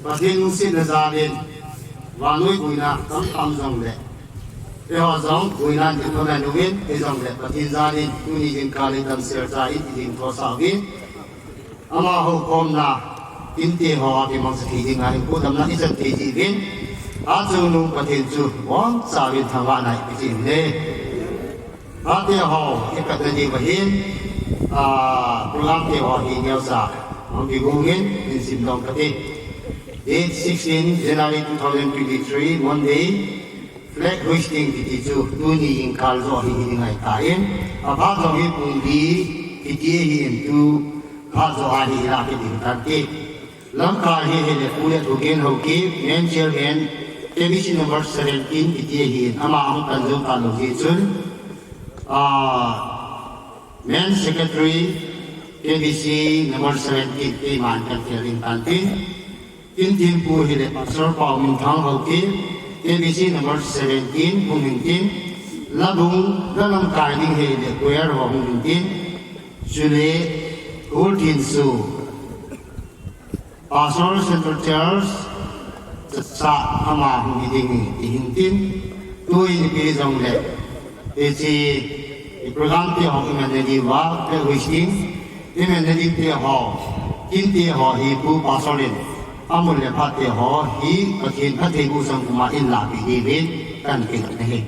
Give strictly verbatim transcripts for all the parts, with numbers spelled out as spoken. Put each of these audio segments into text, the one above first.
Pathen lungsetna jal in, vannoi boina tamtah um jongle, eiho jong boina in thonai uvin, hijongle Pathen jal in, tuni jingkah le damsel cha in, i ding thosah uvin, amaho khomna, tinte ho a kimangcha thei ding ahi, kudamna i chan thei jeh uvin, achungnung Pathen chu, bomcha uvin thangvahna i pe jing uvin e. Phat te ho, i patna diu ahin, ah, program te ho hi neocha, hung kigong in, in simdoh kate. Date sixteen January two thousand twenty-three, Monday, flag hoisting kiti chu, tuni jingkah joh hi hi ding ahitan, aphat jong hi pung li kiti ahin tu, phat joh a hi la kiti tante. Lamkai hi hile Pu Lethugen Haokip, main chairman, K B C number seventeen kiti ahin, ama hung pan jou talou jeh chun, ah, main secretary, K B C number seventeen, keiman kan khel in tan tin. Tin tin pu hile Pastor Pauminthang Haokip, K B C number seventeen, hung in tin. Labung, la lamkai ding hile choir ho hung in tin. Chule, Pu Thinsu, Pastor Central Church, cha ama hung hi ding hi, ti hin tin, tuni pi jongle, hiche, i program te ho i man na diu va, flag hoisting, i man na ding te ho, tin te ho hi Pu Pastor in, amun le phat te ho hi, Pathen phattheiboh sangkuma in lapi diuvin, kan kin na hi.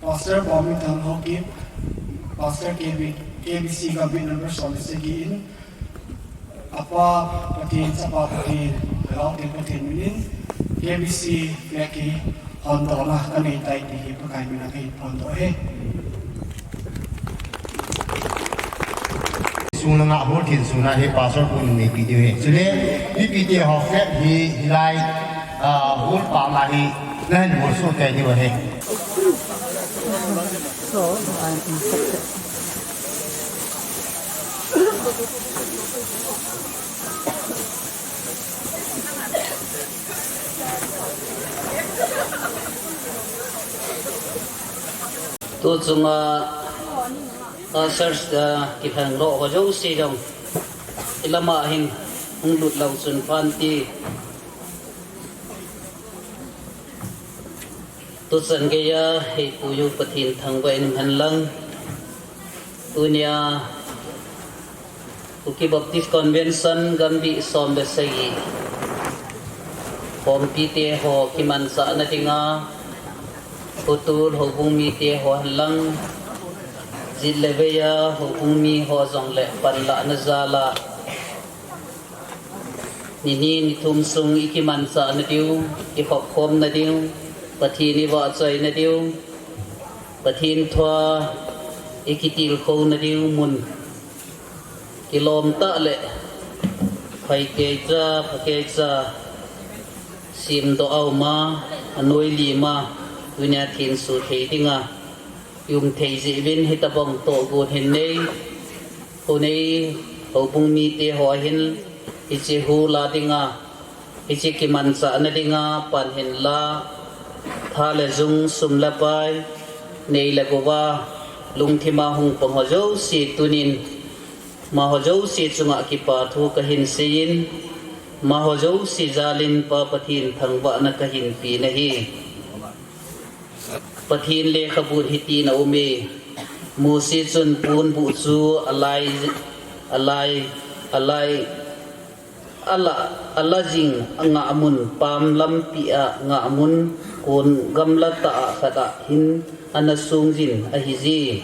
Pastor Pauminthang Haokip, Pastor K B, K B C Gambih number som le sagi in, Apa Pathen, Chapa Pathen, Lhagao Theng Pathen minin, K B C flag hi hondohna kanei tai ti hi Pakai mina kahin phondoh e. Sung langa hol thin sung na hi Pastor Pu in neipi diu ahi. Chule, mipi te ho flag hi, hilai, ah, hol pam a hi, nahin hol soh kei diu ahi. So, I'm in such a Tu chunga, ah, church, ah, kilheng lou ho jouse jong, i lama hin hung lut lou chun phan ti. Tuchan geiya, hei pu u Pathen thangvah in um hen lang. Tunia, Kuki Baptist Convention Gambih som le sagi, khompi te ho kimanchah na dinga, Kutul houbung mi te ho henlang, jit le vei a houbung mi ho jong le panlah na jal a, nini nithum sung i kimanchah na diu, i khopkhom na diu, Pathen i vahchoi na diu, Pathen thua i kitilkhou na diu mun kilom tah le phai kei cha, pha kei cha, simdoh a um a, anoi lim a, tunia thenso thei dinga i um thei jeh uvin hitabang tohgon hin nei, khonei, houbung mite ho hin, hiche hu la dinga, hiche kimanchah na dinga pan hin la, tha le jung, sum le pai, nei le gou a, lungthim a hung pang ho jouse tunin, amaho jouse chunga kipa thu kahin seiyin, amaho jouse jalin Pa Pathen thangvahna kahin pen ahi. Pathen lekhabun hitin aume, Mosi chun ponbuh chu alai, alai, alai, ala, ala jing a ngahmun pam lampi a ngahmun kon gamla tah a khat a hin ana sungjin ahije.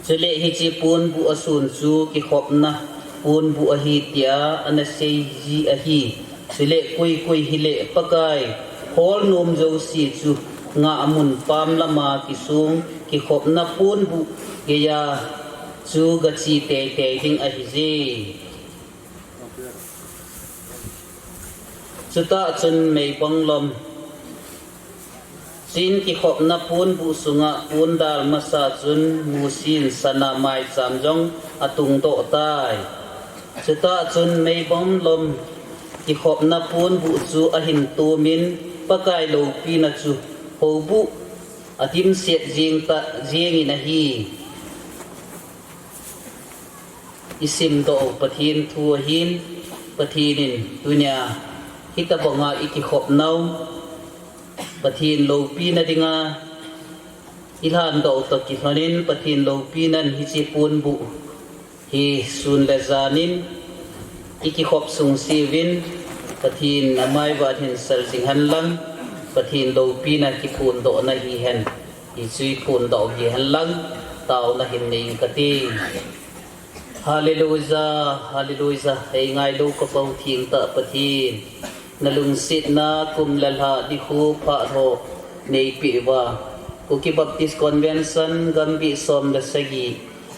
Chule hiche ponbuh asun chu kikhopna ponbuh ahi tia ana seiji ahi. Chule koi koi hile Pakai holnom jouse chu ngahmun pam lama kisung kikhopna ponbuh geiya chu gache teitei ding ahije. Chutah chun meibang lom, chuin kikhopna ponbuh sunga pondal masa chun Mosi in sana maicham jong atungdoh tai. Chutah chun meibang lom kikhopna ponbuh chu ahin tumin Pakai loupina chu houbuh adimset jeng ta, jengin ahi. I simdoh Pathen thu ahin, Pathen in tunia hitabanga i kikhopnau Pathen loupina dinga i lhandoh toh kilhonin Pathen loupinan hiche ponbuh hi sun le janin i kikhop sungse uvin Pathen amai uva hin sel jing henlang, Pathen loupina kiphondohna hihen, hichu i phondoh hihen lang, taona hin nei inge kati. Hallelujah, hallelujah. Eingailu ka Pau thengtah Pathen, nalungsetna kum le lha nikho phat ho neipeh uva, Kuki Baptist Convention Gambih som le sagi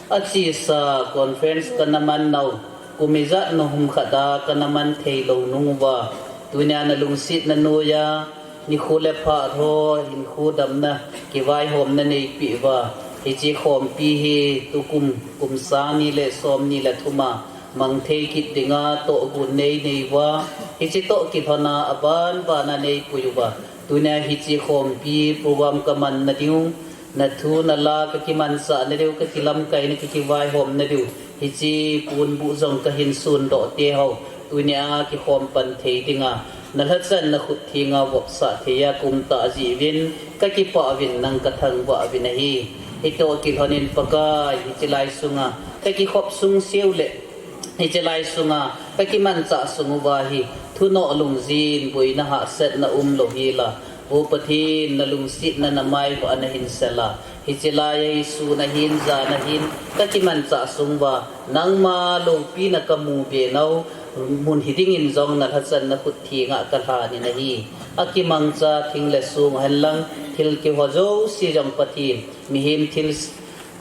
achesa conference kana man nau, kum ijat nahum khat a kana man theilou nung uva, tunia nalungsetna noiya nikho le phat ho hinkho damna kivaihomna neipeh uva, hiche khompi hi tukum kum sang ni le som ni le thum a mang thei kit dinga tohgon nei nei uva, hiche toh kilhona aban bana neipui uva, tunia hiche khompi program kamanna diu, nathu nala kakimanchahna diu, kakilamkaina, kakivaihomna diu, hiche ponbuh jong kahin sundoh teho, tunia kikhom pan thei dinga nalhachanna khut thenga vopsah theiya kaum tah jeh uvin kakipah uvin, nang kathangvah uvin ahi. Hitoh kilhonin Pakai, hiche lai sunga kakikhop sungse u le hiche lai sunga kakimanchah sung uva hi thunoh lungjin boina hahsatna umlou hela, O Pathen, nalungsetna namai uva nahin sel a, hiche laiya hi sun ahin jan ahin kakimanchah sung uva, nangma loupina kamu be nau mun hidingin jong nalhachanna khut thenga kalhanin ahi. Akimangcha thing le song henlang, thil keu ho jouse jong Pathen, mihem thil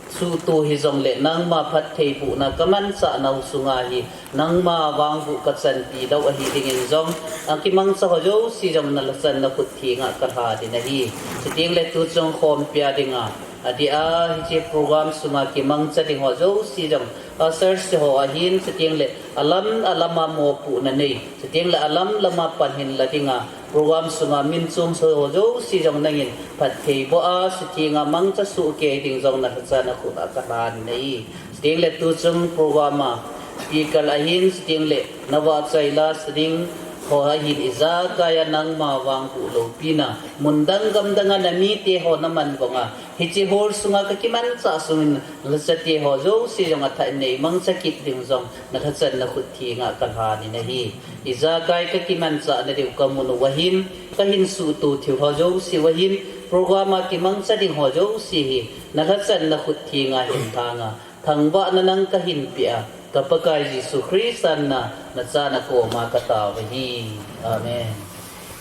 suhto hijongle nangma phattheibohna kamanchah nau sunga hi nangma vangboh kachanpi lou ahi dingin jong, akimangcha ho jouse jong nalhachanna khut thenga kalhanin ahi. Chutengle tuchung khompia dinga, adeh a hiche program sunga kimangcha ding ho jouse jong, ushers ho ahin, chutengle alam alama mopohna nei, chutengle alam lama pan hinla dinga, program sunga min chom ho jouse jong nangin phattheiboh a, suthenga mangcha sohkei ding jong nalhachanna khut a kalhanin ahi. Chutengle tuchung program a speaker ahin, chutengle navahchoi la sading Ho ahin ijakai a nangma vang huhloupi na, mundang gamdang a namite ho naman vang a, hiche hall sunga kakimanchah sungin lhachate ho jouse jong athahnei mangcha kit ding jong nalhachanna khut thenga kalhan in ahi. Ijakai kakimanchah nadiu kamun uva hin, kahin suhto thil ho jouse uva hin, program a kimangcha ding ho jouse hi nalhachanna khut thenga hin thanga, thangvahna nang kahin peh a, ka Pakai Jesu Christa na, nachana koma katao ahi. Amen.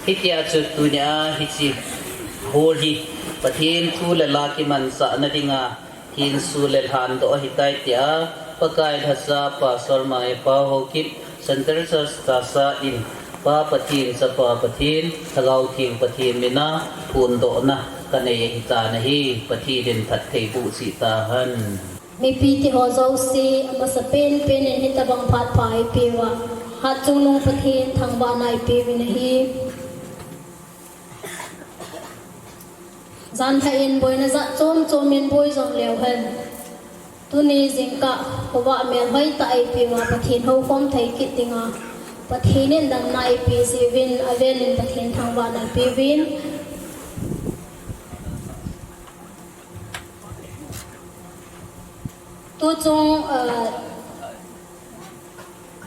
Hitia chu tunia hiche hall hi Pathen thu le la kimanchahna dinga hinsu le lhandoh ahitai tia, Pakai lhacha Pastor Mangaipa Haokip, Central Church Chasa in, Pa Pathen, Chapa Pathen, Lhagao Theng Pathen mina phondohna kanei ahitan ahi. Pathen in phatthei boh cheh tahen. Mipi te ho jouse, amasapen pen in hitobang phat pha eipeuva, Hatchungnung Pathen thangvahna eipeuvin ahi. Janhi in boina jat chom chom in boi jong leu hen, tuni jingkah khovah melhoi tah eipeuva Pathen houkhom thei kit dinga Pathen in damna eipeh jeh uvin, avel in Pathen thangvahna eipeuvin. Tuchung, ah,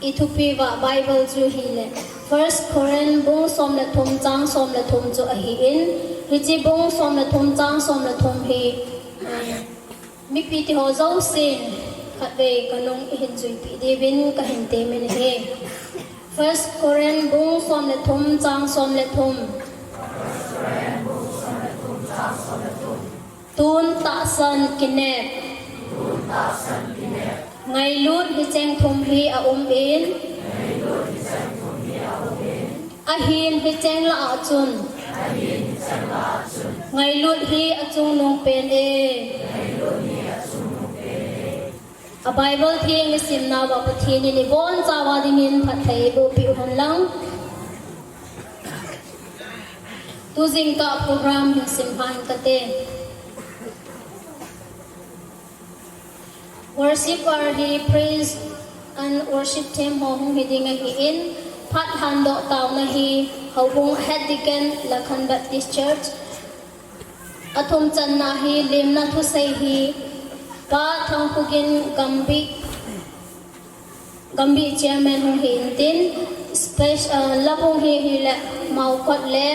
ithupiuva Bible chu hile, First Corinth bung som le thum chang som le thum chu ahin, hiche bung som le thum chang som le thum hi, ah, mipi te ho jousen khatvei kanung ihin juipeh diuvin kahin temin ahi. First Corinth bung som le thum chang som le thum. Tun tahsan kinep. Ngailut hicheng thum hi aumin. Ahin hicheng lah a chun. Ngailut hi achungnung pen e. A Bible theng isimnauva Pathen in ibonchauva dingin phatthei eibohpeh u hen lang. Tu jingkah program hin sim hang kate. Worshipper hi praise and worship team ho hung hi ding ahin, phat lhandoh taona hi Houbung Head Deacon Lakhan Baptist Church. Athum channa hi lemna thusei hi Pa Thangphugin Gambih Gambih chairman hung hi intin, spec-, ah, labung hi hile Maokot le,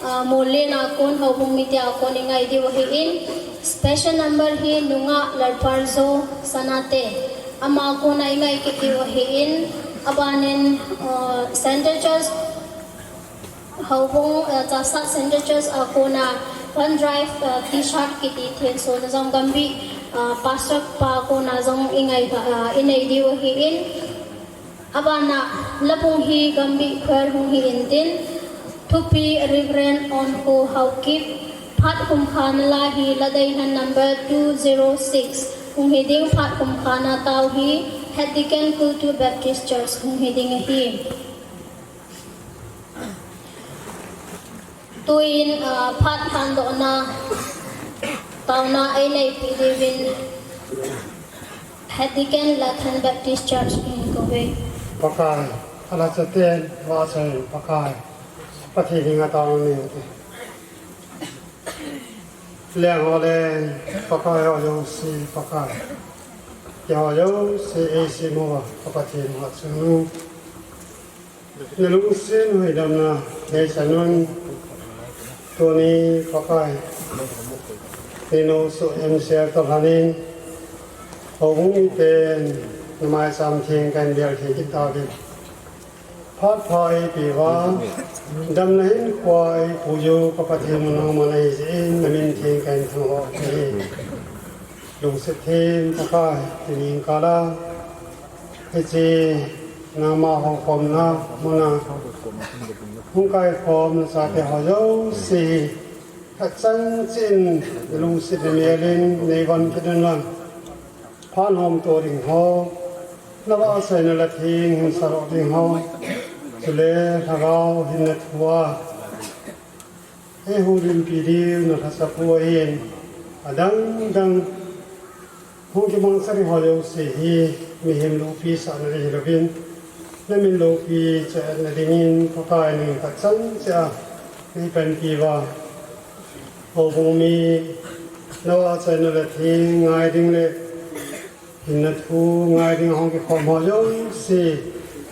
ah, Mollen a kon, Houbung mite a kon ingai diu ahin, special number hi Nungah Lalparjo Sanate, ama kona ingai kit diu ahin, abanin, ah, Central Church Houbung, eh, Chassad Central Church a kona One Drive, eh, T-shirt kiti thensona jong Gambih, eh, Pastor pa kona jong ingai, eh, inei diu ahin. Abana labung hi Gambih Choir hung hi intin. Thupi Reverend Onkho Haokip, phat khumkhana la hi Ladeihan number two zero six hung hi ding, phat khumkhana tao hi Head Deacon Kultu Baptist Church hung hi ding ahi. Tuin, ah, phat lhandohna taona eineipeh diuvin Head Deacon Lakhan Baptist Church in kouve. Pakai, alhachaten vahchoi Pakai, Pathen henga taona nei ute. Leng ho leng, Pakai ho jouse Pakai, keiho jouse eisem uva ka Pathen Hatchungnung. Nalungset hoidamna neichan un, tuni Pakai, ninu soh hensel toh lhanin, houbung miten namaicham theng kahin bel thei kit tauvin. Phat pha eipeuva, damna hinkhoa eipuiyu ka Pathen nangma nahi jeh in namin theng kahin thangvah uve. Lungset them Pakai, tuni jingkah a hiche nangma houkhomna muna hung kaikhom nachate ho jouse hi, khat chan cheh in nalungsetna melin neivon kit un lang. Phat nomtoh ding ho, navahchoina la theng hin sadoh ding ho, chule Lhagao hinna thua eihoulimpi diu nalhacha pu ahin, adang dang hung kimangcha ding ho jouse hi mihem loupi sahna ding hilouvin, Na min loupi chetna dingin Pakai nangin khat chan cheh a nei panpi uva. Houbung mi, nava chenna le theng ngai ding le hinna thu ngai ding hung kikhom ho jouse,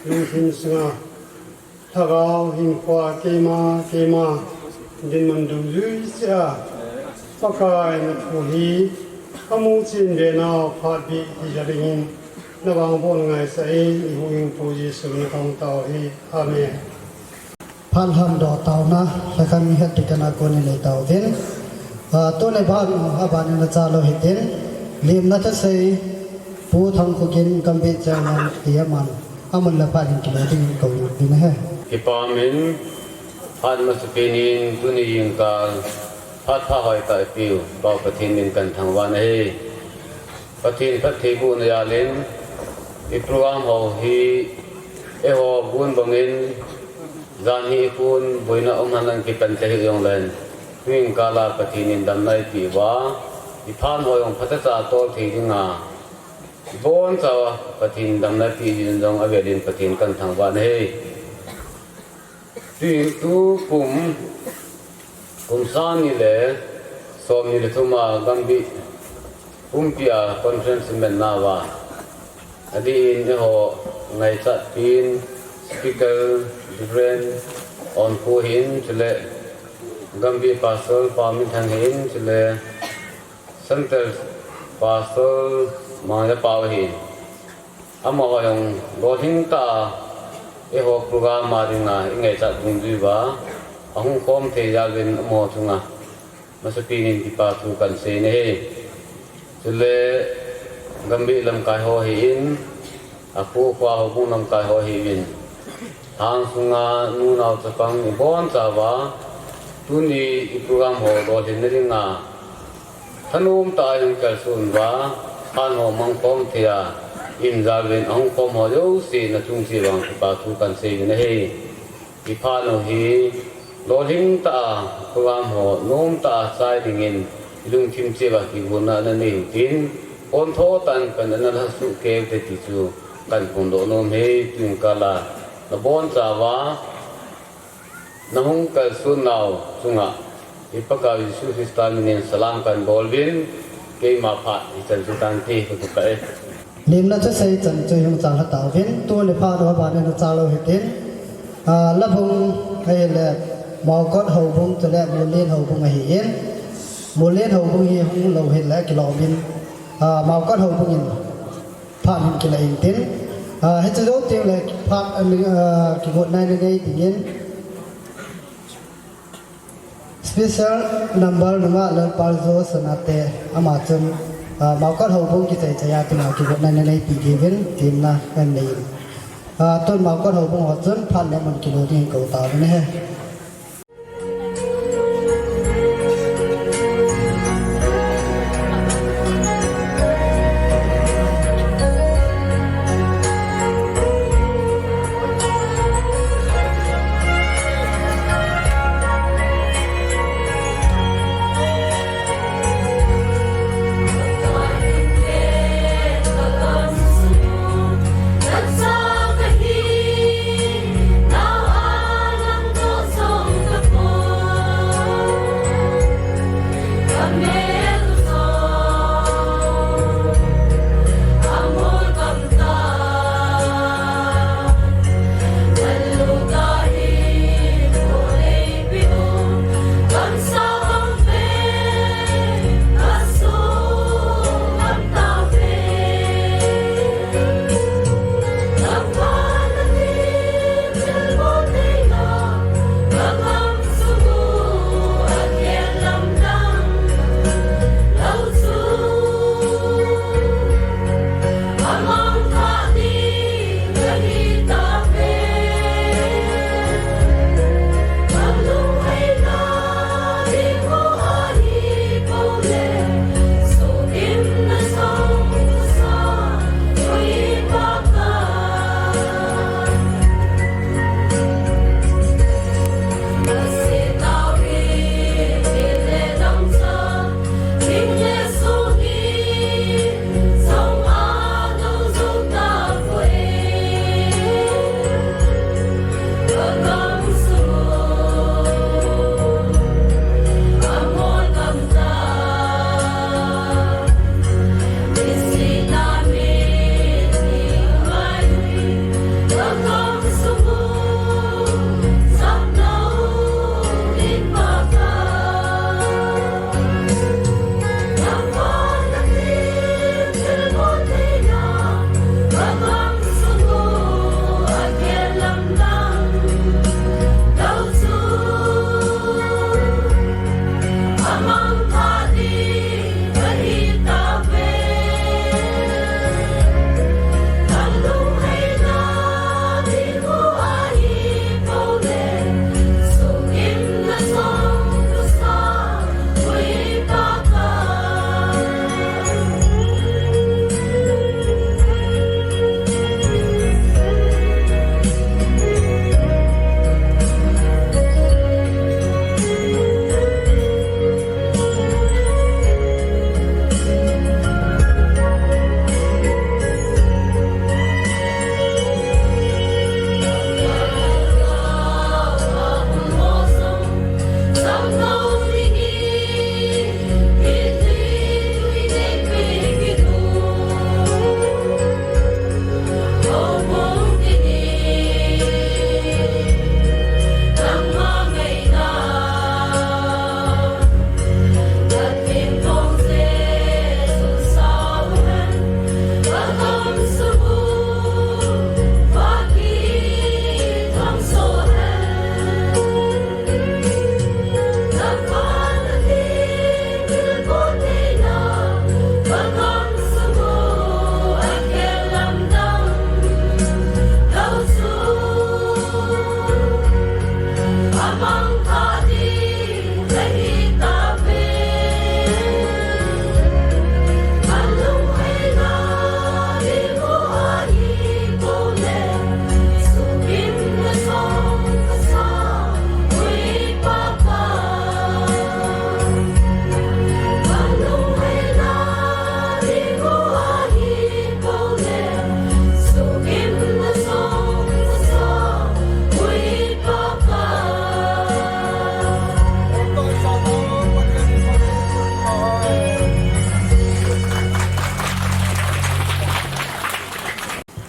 lungthim sunga Lhagao hinkhoa keima, keima dinmun dungjui cheh a, Pakai na thu hi amu chin ve nau phat bih hi ja dingin na vangbohna ngaisah in, i Huhhingpu Jesu min a kahung tao hi. Amen. Phat lhamdoh taona, lhakhat mi khat bep kana kon in nei tauvin. Ah, tuni ban, abanin na cha lou hitin. Limna thusei, Pu Thangkhogin Gambih Chairman ti aman. Amun le phat in kilo dingin kou uvin ahi. Kipa umin, phat masapen in tuni jingkah phat pha hoitah eipiu Pa Pathen min kahin thangvah in ahi. Pathen phattheibohna jal in, i program ho hi, eiho gon bangin, janhi khun boina um henlang kipan te hi jongleng, tujingkah a Pathen in damna eipeh uva, i phat ho jong phatecha tol thei dinga, ibonchauva Pathen damna eipeh jeh in jong avel in Pathen kahin thangvah in ahi. Tukum, kum sang ni le som ni le thum a Gambih pumpi a conference iman nauva, adeh in eiho ngaichatpi in speaker Reverend Onkho hin, chule Gambih Pastor Pa Minthang hin, chule Center Pastor Mangja Pau ahi. Amaho jong lolhing tah a eiho program a dinga ingaichat dungjui uva ahung khom thei jal uvin amaho chunga masapen in kipa thu kahin sei in ahi. Chule Gambih lamkai ho hin, akho akhoa houbung lamkai ho hin, lhang sunga nu nao chapang ibonchauva tuni i program ho lolhinna dinga thanom tah a hung kalson uva, phat ho mang khom thei a, i um jal uvin ahung khom ho jouse na chung cheh uva kipa thu kahin sei in ahi. I phat u hi lolhing tah a, program ho nom tah a chai dingin, i lungthim cheh uva kigotna nanei u hitin, pontho tah in pan ana lhasuh kei ute ti chu kahin phongdoh nom e. Tujingkah a nabonchauva nahung kalson nau chunga i Pakaiu Jesu Christa minin salam kahin bol uvin, keima phat hichan chu tante, kakipah e. Limna thusei chan chu hung chan lha tauvin, tuni phat u abanin na cha lou hitin. Ah, Labung ahile Maokot houbung chule Mollen houbung ahin. Mollen houbung hi hung lou hile kilom in, ah, Maokot houbung in phat hin kila intin. Ah, hiche jou teng le phat, ah, kigotna nanei dingin. Special number nunga Lalpaljo Sanate ama chun, ah, Maokot houbung kichai chai a chunga kigotna nanei pi diuvin temna kanei in. Ah, tun Maokot houbung ho chun phat le mun kilo ding kou tauvin ahi.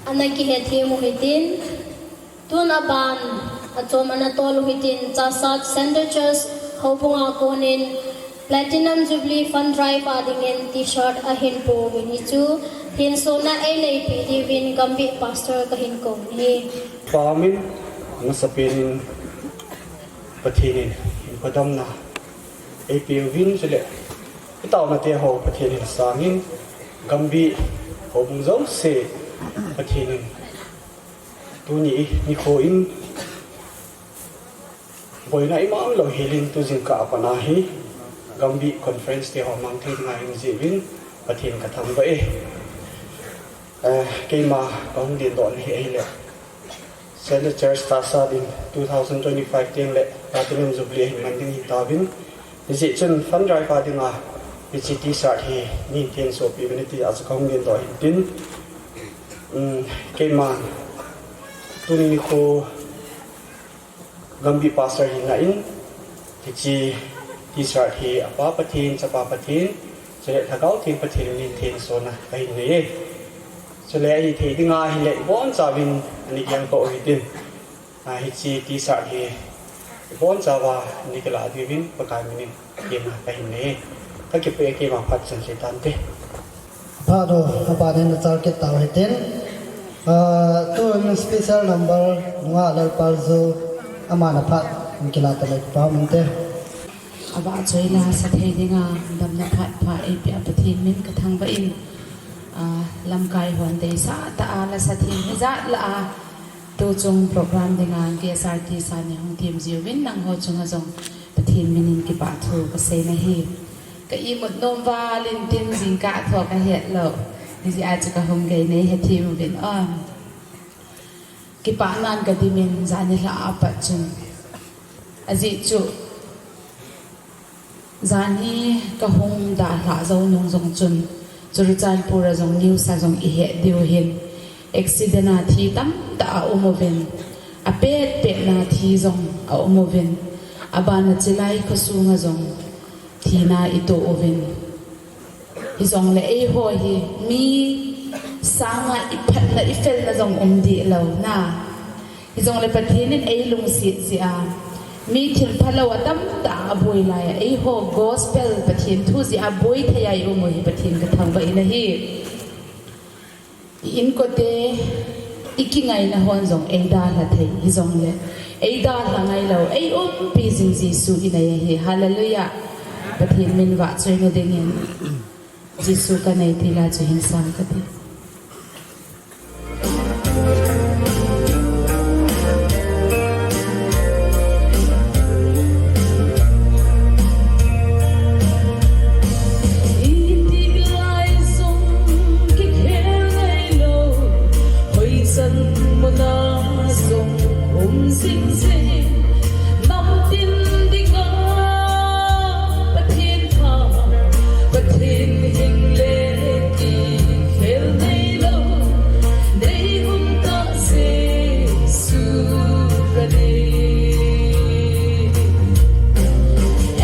Ana kihethem u hitin, tun aban, achom ana tol u hitin, Chassad Centre Church houbunga konin Platinum Jubilee Fund Drive a dingin T-shirt ahin pouvin hichu, hinsona eineipeh diuvin Gambih Pastor kahin kou ahi. Pamin, amasapen in Pathen in, hinkho damna eipeuvin chule, itaona teho Pathen in sangin, Gambih houbung jouse Pathen in tuni nikho in boina imang lou helin tu jingkah a pat a hi Gambih conference teho mang thei dinga hin jeh uvin Pathen kathangvah e. Eh, keima kahung dingdoh na hi ahile, Centre Church Chassad in two thousand twenty-five teng le Platinum Jubilee ahin man ding hitauvin, hijeh chun fund drive a dinga hiche T-shirt hi neihin thensohpeh uvin ati a chu kahung dingdoh ahin tin, um, keima tuni nikho Gambih Pastor hina in, hiche T-shirt hi apa Pathen, chapa Pathen, chule Lhagao Theng Pathen in neihin thensona kahin nei e. Chule ahithei dinga ahile ibonchauvin ana gel tou hitin, ah, hiche T-shirt hi ibonchauva ana kilah diuvin Pakai minin keima kahin nei e. Kakipah e, keima phat chan sei tante. Phat u, aban in nachal kit tau hitin. Ah, tun special number, Nungah Lalpaljo, aman aphat in kilah tale, kipa um inte. Avahchoila sathei dinga damna phat pha eipeh a Pathen min kathangvah in, ah, lamkai hon deisah tah a la sathei hijat lah a, tuchung program dinga guest artist a neihung themjiuvin nangho chunga jong Pathen minin kipah thu kasei nahi. Ka imut nom val in tin jingkah tho kahet lou. Hijeh a chu kahung gei nei hethem uvin o. Kipahnan kadimin jan nilhah a pat chun. Ajeh chu, jan hi kahung dalhah jou nung jong chun, Churachandpur a jong news a jong ihet diu hin, accident a thi tamtah aum uvin, apetpet na thi jong aum uvin, abana Chilai khosunga jong thina itoh uvin. Hijongle eiho hi mi sanga iphatna ifelna jong um deh lou na. Hijongle Pathen in eilungset jeh a, mi thilphalou a tamtah aboi lai a, eiho gospel Pathen thu jeh a boi thei a ium u hi Pathen kathangvah in ahi. I inkote, ikingaina hon jong eidalha thei hijongle, eidalha ngailou, eiumpi jing Jesu inei ahi. Hallelujah. Pathen min vahchoina dingin Jesu kanei tila chu hinsang kati. Itik lai jong kikhel ngailou, hoisan muna jong um jingjing, namtin dinga Pathen pha, Pathen hing le kikhel neilou, nei um tah Jesu kanei.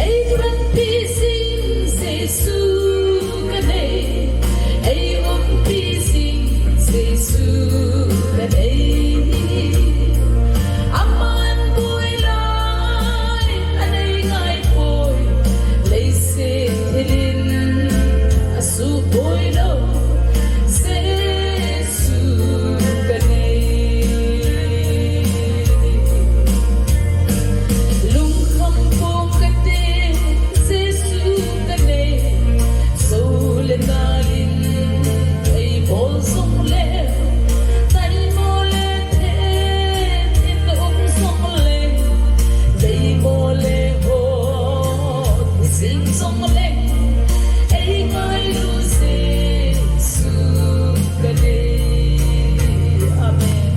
Eipanpi jing Jesu kanei, eiumpi jing Jesu kanei. Aman boi lai anei ngai poi, leiset thil in asuhboi lou Jesu kanei. Lungkham pong kate Jesu kanei, jou le nal in eibol jongle, taimo le then in um jongle, deimo le hot jing jongle, eingailu Jesu kanei. Amen.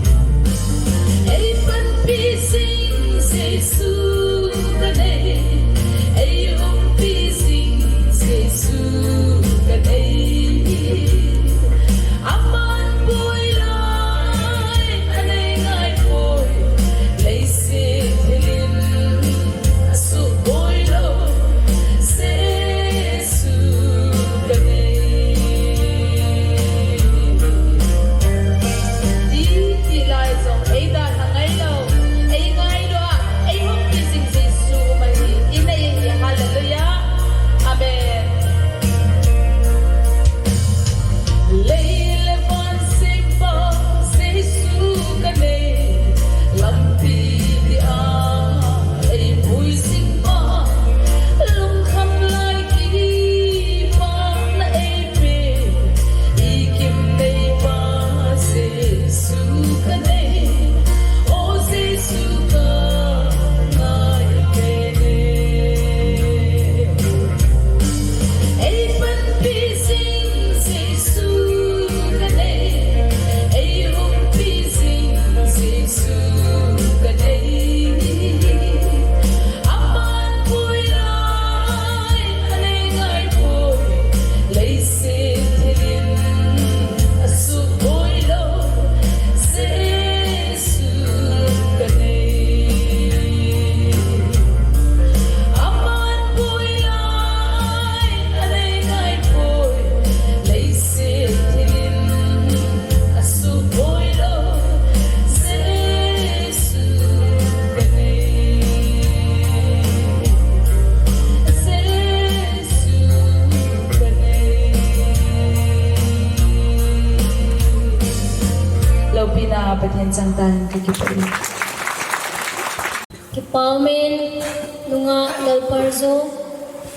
Eipanpi jing Jesu kanei, eiumpi jing Jesu kanei. Aman boi Pina Pathen changtan kakipah e. Kipah umin, nungah Lalparjo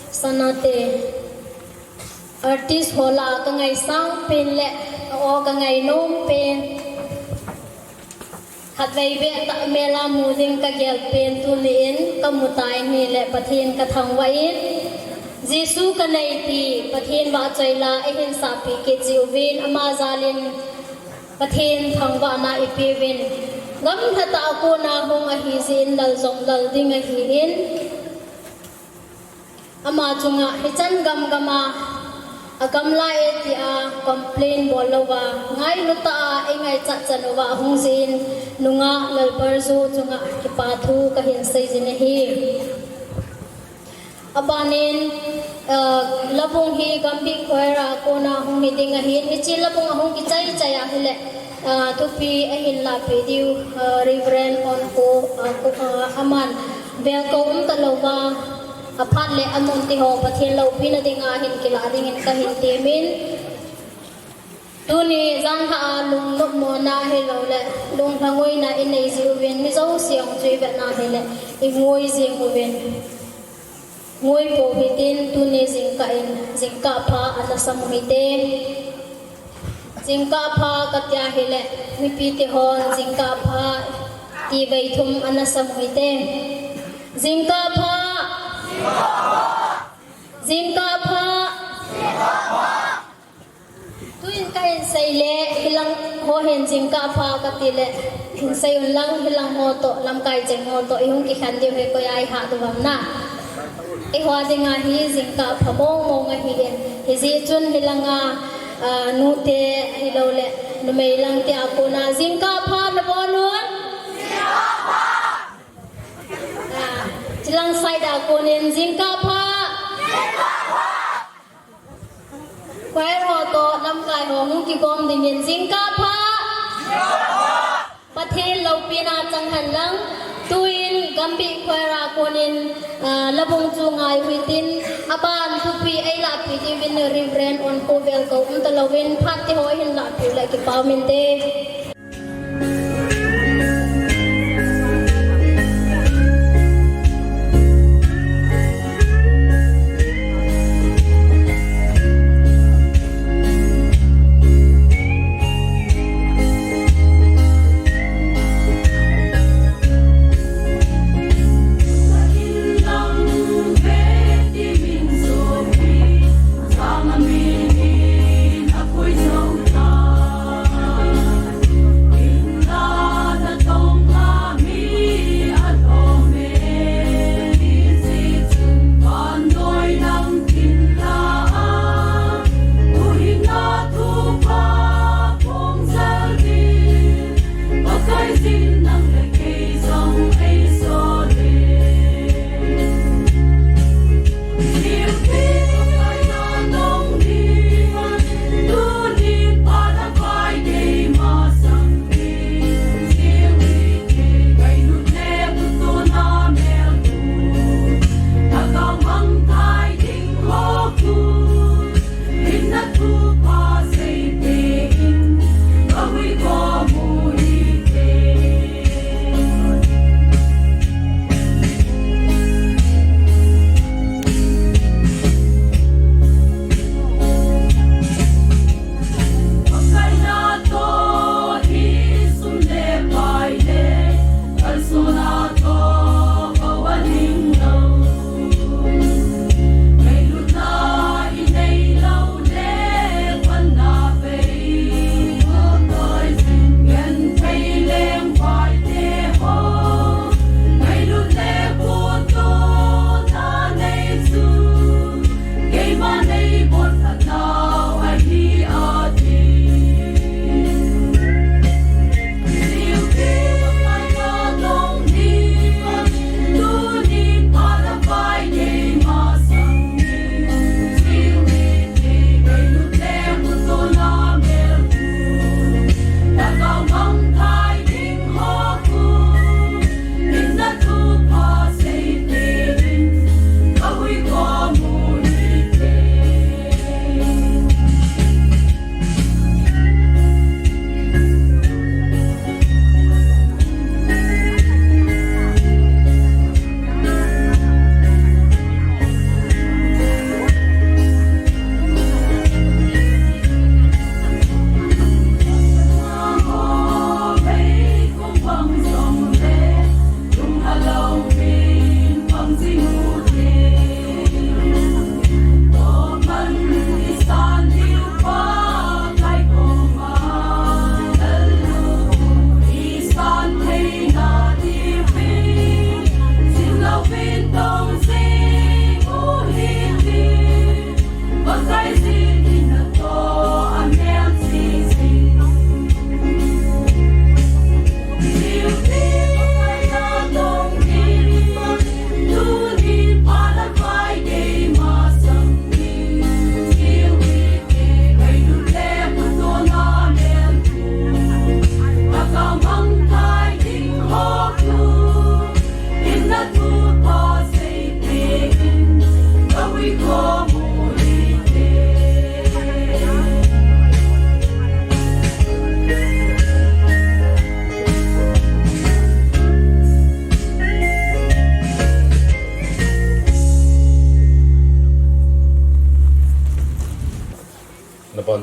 Sanate. Artist ho lah a kangaisang pen le, a-o kangainom pen. Khatvei beh tah mel a mu ding kagel pen tuni in kamu tai, ahile Pathen kathangvah in. Jesu kanei ti Pathen vahchoi la eihin sahpeh kit jiuvin ama jal in Pathen thangvahna ipeuvin. Gamlhatah a kona hung ahi jeh in lal jong lal ding ahin. Ama chunga hichan gamgam a, agamla e tia complain bol louva, ngailu tah a eingaichat chan uva ahung jeh in nungah Lalparjo chunga kipa thu kahin seijin ahi. Abanin, ah, Labung hi Gambih Choir a kona hung hi ding ahin, hiche Labung ahung kichai chai ahile, ah, thupi ahin lahpeh diu, ah, Reverend Onkho, ah, ko, ah, aman velkou umtalouva, aphat le amun tiho Pathen loupina dinga ahin kilah dingin kahin temin. Tuni janhi a lungnopmona hiloule lunglhangoina inei jiuvin, mi jouse jong chu ivetna hile ingoi jing uvin. Ngoi pou hitin, tuni jingkah in, jingkah pha ana sam u hite. Jingkah pha katia hile, mipite hon jingkah pha ti vei thum ana sam u hite. Jingkah pha. Jingkah pha. Tuin kahin sei le, hilang ho hin jingkah pha kati le, hin sei un lang, hilang ho toh, lamkai cheng ho toh ihung kikhen diu hi koi a ihah diu ham na. Eiho dinga hi jingkah pha mong mong ahin, hijeh chun hilanga, ah, nute ahiloule numei langte a kona jingkah pha nabon un. Ah, chilang side a konin jingkah pha. Choir ho toh lamkai ho hung kigom dingin jingkah pha. Pathen loupina chang hen lang, tuin Gambih Choir a konin, ah, Labung chu ngai u hitin, aban thupi eilahpeh diuvin Reverend Onkho velkou umtalouvin, phat tiho hin lahpeh u le kipa umin te.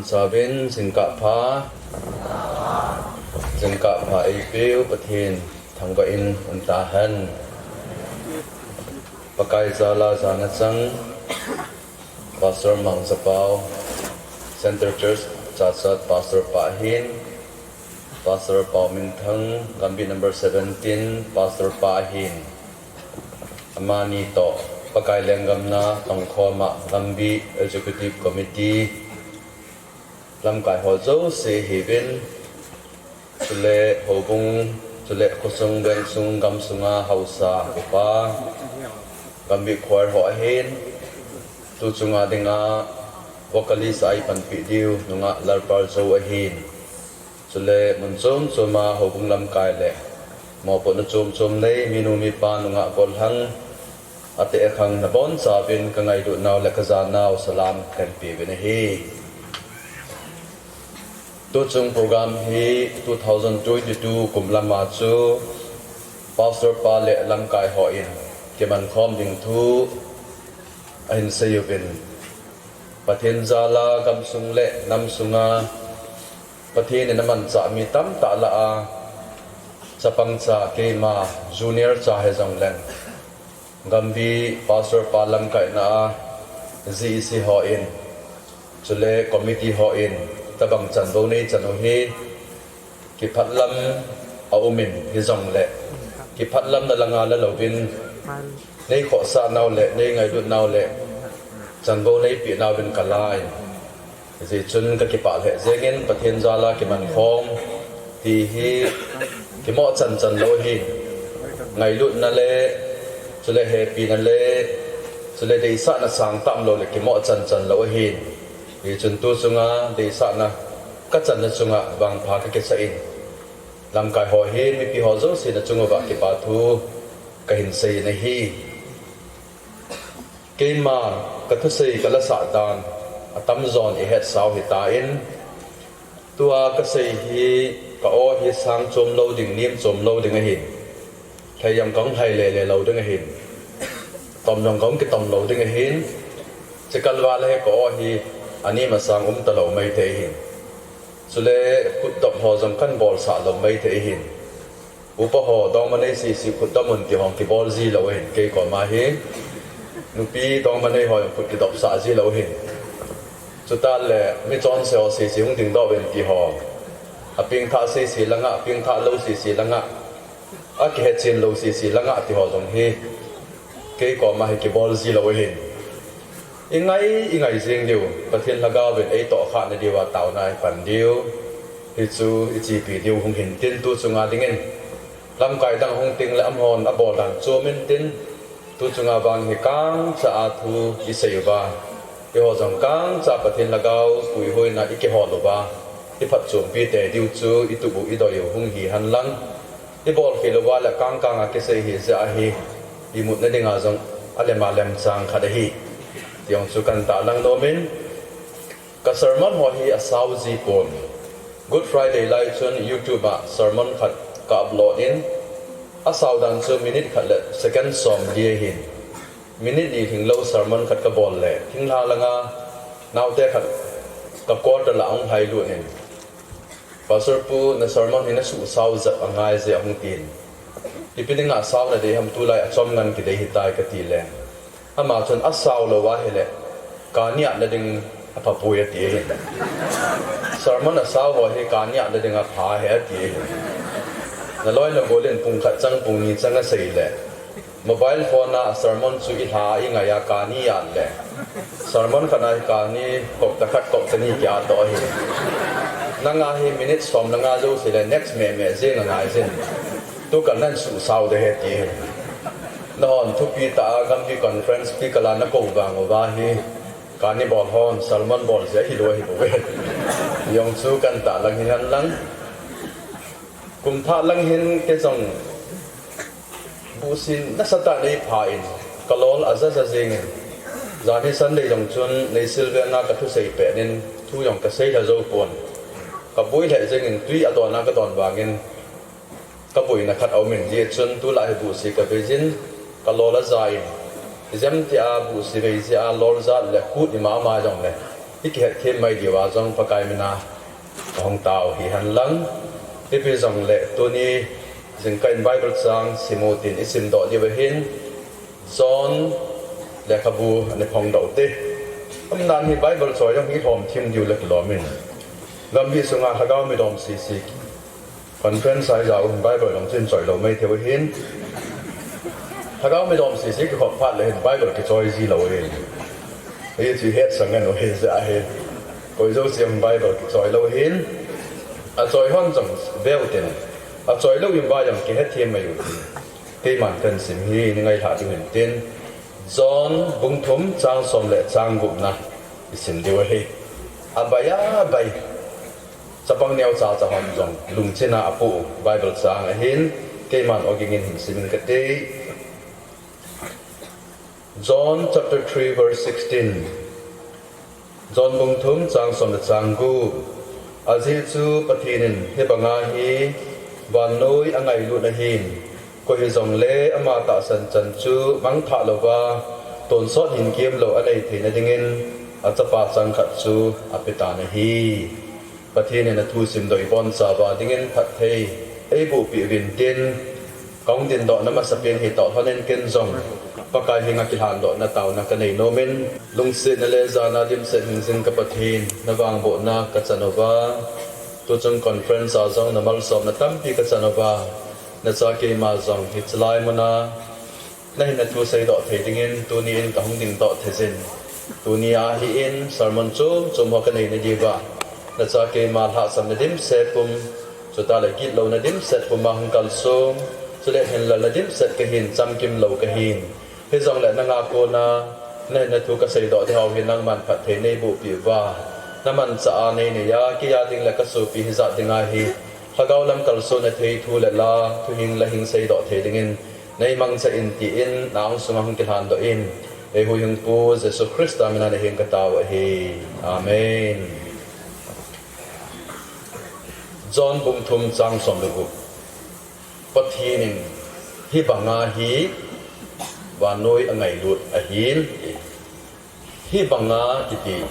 Sabin jingkah pha, jingkah pha eipeu Pathen thangvah in umtahen. Pakai jal a jana chang Pastor Mangzapau, Centre Church Chassad Pastor pa ahin, Pastor Pauminthang, Gambih number seventeen, Pastor pa ahin. Amani toh Pakai lenggam na pangkhom a Gambih Executive Committee lamkai ho jouse hiuvin, chule houbung, chule khosung, vengsung, gamsunga haosa upa, Gambih Choir ho ahin, tuchunga dinga vocalist a eipanpi diu nungah Lalpal Zou ahin, chule mun chom choma houbung lamkai le mopohna chom chom nei minu mipa nungah gollhang, ateh akhang nabonchauvin kangailut nau le kajanau salam kahin peuvin ahi. Tuchung program hi two thousand twenty-two kum lama chu Pastor pa le lamkai hon kimankhom ding thu ahin seiuvin, Pathen jal a gamsung le namsunga Pathen in amanchah mi tamtah lah a chapangcha keima junior cha hijongleng, Gambih Pastor pa lamkaina a G E C hon, chule committee hon, tobang chanvou neichan u hi kiphatlam aumin hijongle, kiphatlamna langa lalouvin, neikhohsah nau le neingailut nau le chanvou neipeh nauvin kalain, hijeh chun kakipah lheh jengin Pathen jal a kimankhom ti hi kimoh chanchan lou ahin, ngailutna le, chule hepina le, chule deisahna sangtah umlou le kimoh chanchan lou ahin, hichun tuchunga deisahna kachanna chunga vangpha kakisah in, lamkai ho hin mipi ho jouse nachung uva kipa thu kahin seiyin ahi. Keima kathusei kalasah dan atamjon ihetsau hitan, tua kasei hi ka-aw hi sang chom lou ding, nem chom lou ding ahin, lhai jong kahung lhai lele lou ding ahin, tom jong kahung kitom lou ding ahin, chukal val a hi ka-aw hi anem asang umtalou maithei ahin, chule khutdop ho jong kahin bolsah lou maithei ahin, upa ho dongma nei sese khutdom un ti ho kibol ji lou ahin, kei koma hi nupi dongma nei ho jong khut kidopsah ji lou ahin, chuteng le michonse ho sese hung dingdoh uvin ti ho, apengthah sese langa, pengthah lou sese langa, akihetchen lou sese langa ti ho jong hi kei koma hi kibol ji lou ahin, ingai ingai jeng diu, Pathen lhagaovin eitohkhahna diuva taona ipan diu, hichu ichepi diu hung hintin, tuchunga dingin lamkai dang hung tengle amahon abol dan chom intin, tuchunga vang hi kangcha a thu isei uva, eiho jong kangcha Pathen lhagao puihoina ikihol uva, iphatchompi tei diu chu itup u idoi u hung hi henlang, ibolkhel uva le kangkanga kisei hijeh a hi, imutna dinga jong alem alem chang khat ahi, ti jong chu kahin tahlang nomin, ka sermon ho hi asao ji pon. Good Friday lai chun YouTube a sermon khat ka upload in, asao dan chu minute khat le second somli ahin, minute ni lhinglou sermon khat kabol le thinglhang langa naote khat ka quarter lah a ahung lhailut in, Pastor pu, na sermon hi nasuhsao jep angai je, ahung tin, ipi dinga sao nadei ham, tulai achom ngan kidei hitai kati le, ama chun asao lou ahile kani atna ding aphapoi ati ahin, sermon asao ho hi kani atna ding apha ahi ati ahin, naloi nagol in pung khat chang pung ni chang asei le, mobile phone a sermon chu ilha ingai a kani at le, sermon khat a hi kani kopta khat kopta ni kiat doh ahi, nanga hi minute som le nga jouse le next mehmeh jeng angai jin, tukal nan suhsao ding ahi ti ahi, nahon thupi tah a Gambih conference pi kal a nakou vang uva hi, kani bol hon sermon bol jeh ahilou ahibouve, ti jong chu kahin tahlang hi henlang, kum thah lang hin kei jong buhsin nasatah neipha in, kalol ajaja jengin, jan hi Sunday jong chun neisil vena kathusei pet in thu jong kaseilha jou pon, kaboi lheh jengin twi adon a kadon vangin kaboina khat aumin, hijeh chun tulai hi buhsi kaveijin, kalol aja in, ijemtia buhsi vei jeh a lol jat le khut ima ama jongle, Kihet them mai diu a jong Pakai mina hung tao hi hen lang. Ipi jong le tuni jingkah in Bible chang simu tin i simdoh diu ahin. John lekhabu ana phongdoh te. Amnan hi Bible choi jong hi lhom thim diu le kilom in. Gambi sunga lhagao midom sisi conference a i ja u hin Bible dong chin choi lo mai thei u hin. Lhagao midom sisi kikhop phat le hin Bible kichoi ji lo hin. Hi chu het sang ngen u hi ja hi. Koi jo siam Bible kichoi lo hin. A choi hon jong veu tin. A choi lo in ba jong kihet thim mai u. Keiman kan sim hi ni ngai lha ding hin tin. John bung thum chang som le chang gup na i sim diu ahi. A bai a bai. Chapang neo cha cha hon jong lungchina apu Bible chang ahin keiman oging in hin simin kate. John chapter three verse sixteen. John bung thum chang som le chang gup. Ajeh chu Pathen in hibanga hi vannoi angailut ahin, koi hijongle ama tahsan chan chu mangthah louva, tonsot hinkemlou anei theina dingin achapa changkhat chu apetan ahi. Pathen in athu simdoh ibonchauva dingin phatthei eiboh peh uvin tin, kahung dindohna masapen hi toh lhonin ken jong Pakai henga kilhandohna taona kanei nomin, lungsetna le jana dimset hingjing ka Pathen, navangbohna kachan uva, tuchung conference a jong namalsomna tampi kachan uva, nacha keima jong hiche lai muna nahin nathu seidoh thei dingin tuni in kahung dingdoh thei jin. Tuni ahin sermon chom chom ho kanei nadiuva, nacha keima lhahsamna dimset pum, chuteng le gitlouna dimset puma hung kalsong, chule hinlelna dimset kahin, chamkimlou kahin. Hijongle nanga kona nahin nathu kaseidoh ding ho hi nangman phatthei neiboh peh uva, namanchah a neinei a, kei a ding le kasopi hijat dinga hi lhagao lam kalsonna thei thu le la, thuhing lahing seidoh thei dingin neimangcha in tin, nahung sunga hung kilhandoh in, eihuhhingpu Jesu Christa mina nahin katao ahi. Amen. John bung thum chang som le gup. Pathen in hibanga hi vannoi angailut ahin, hibanga kiti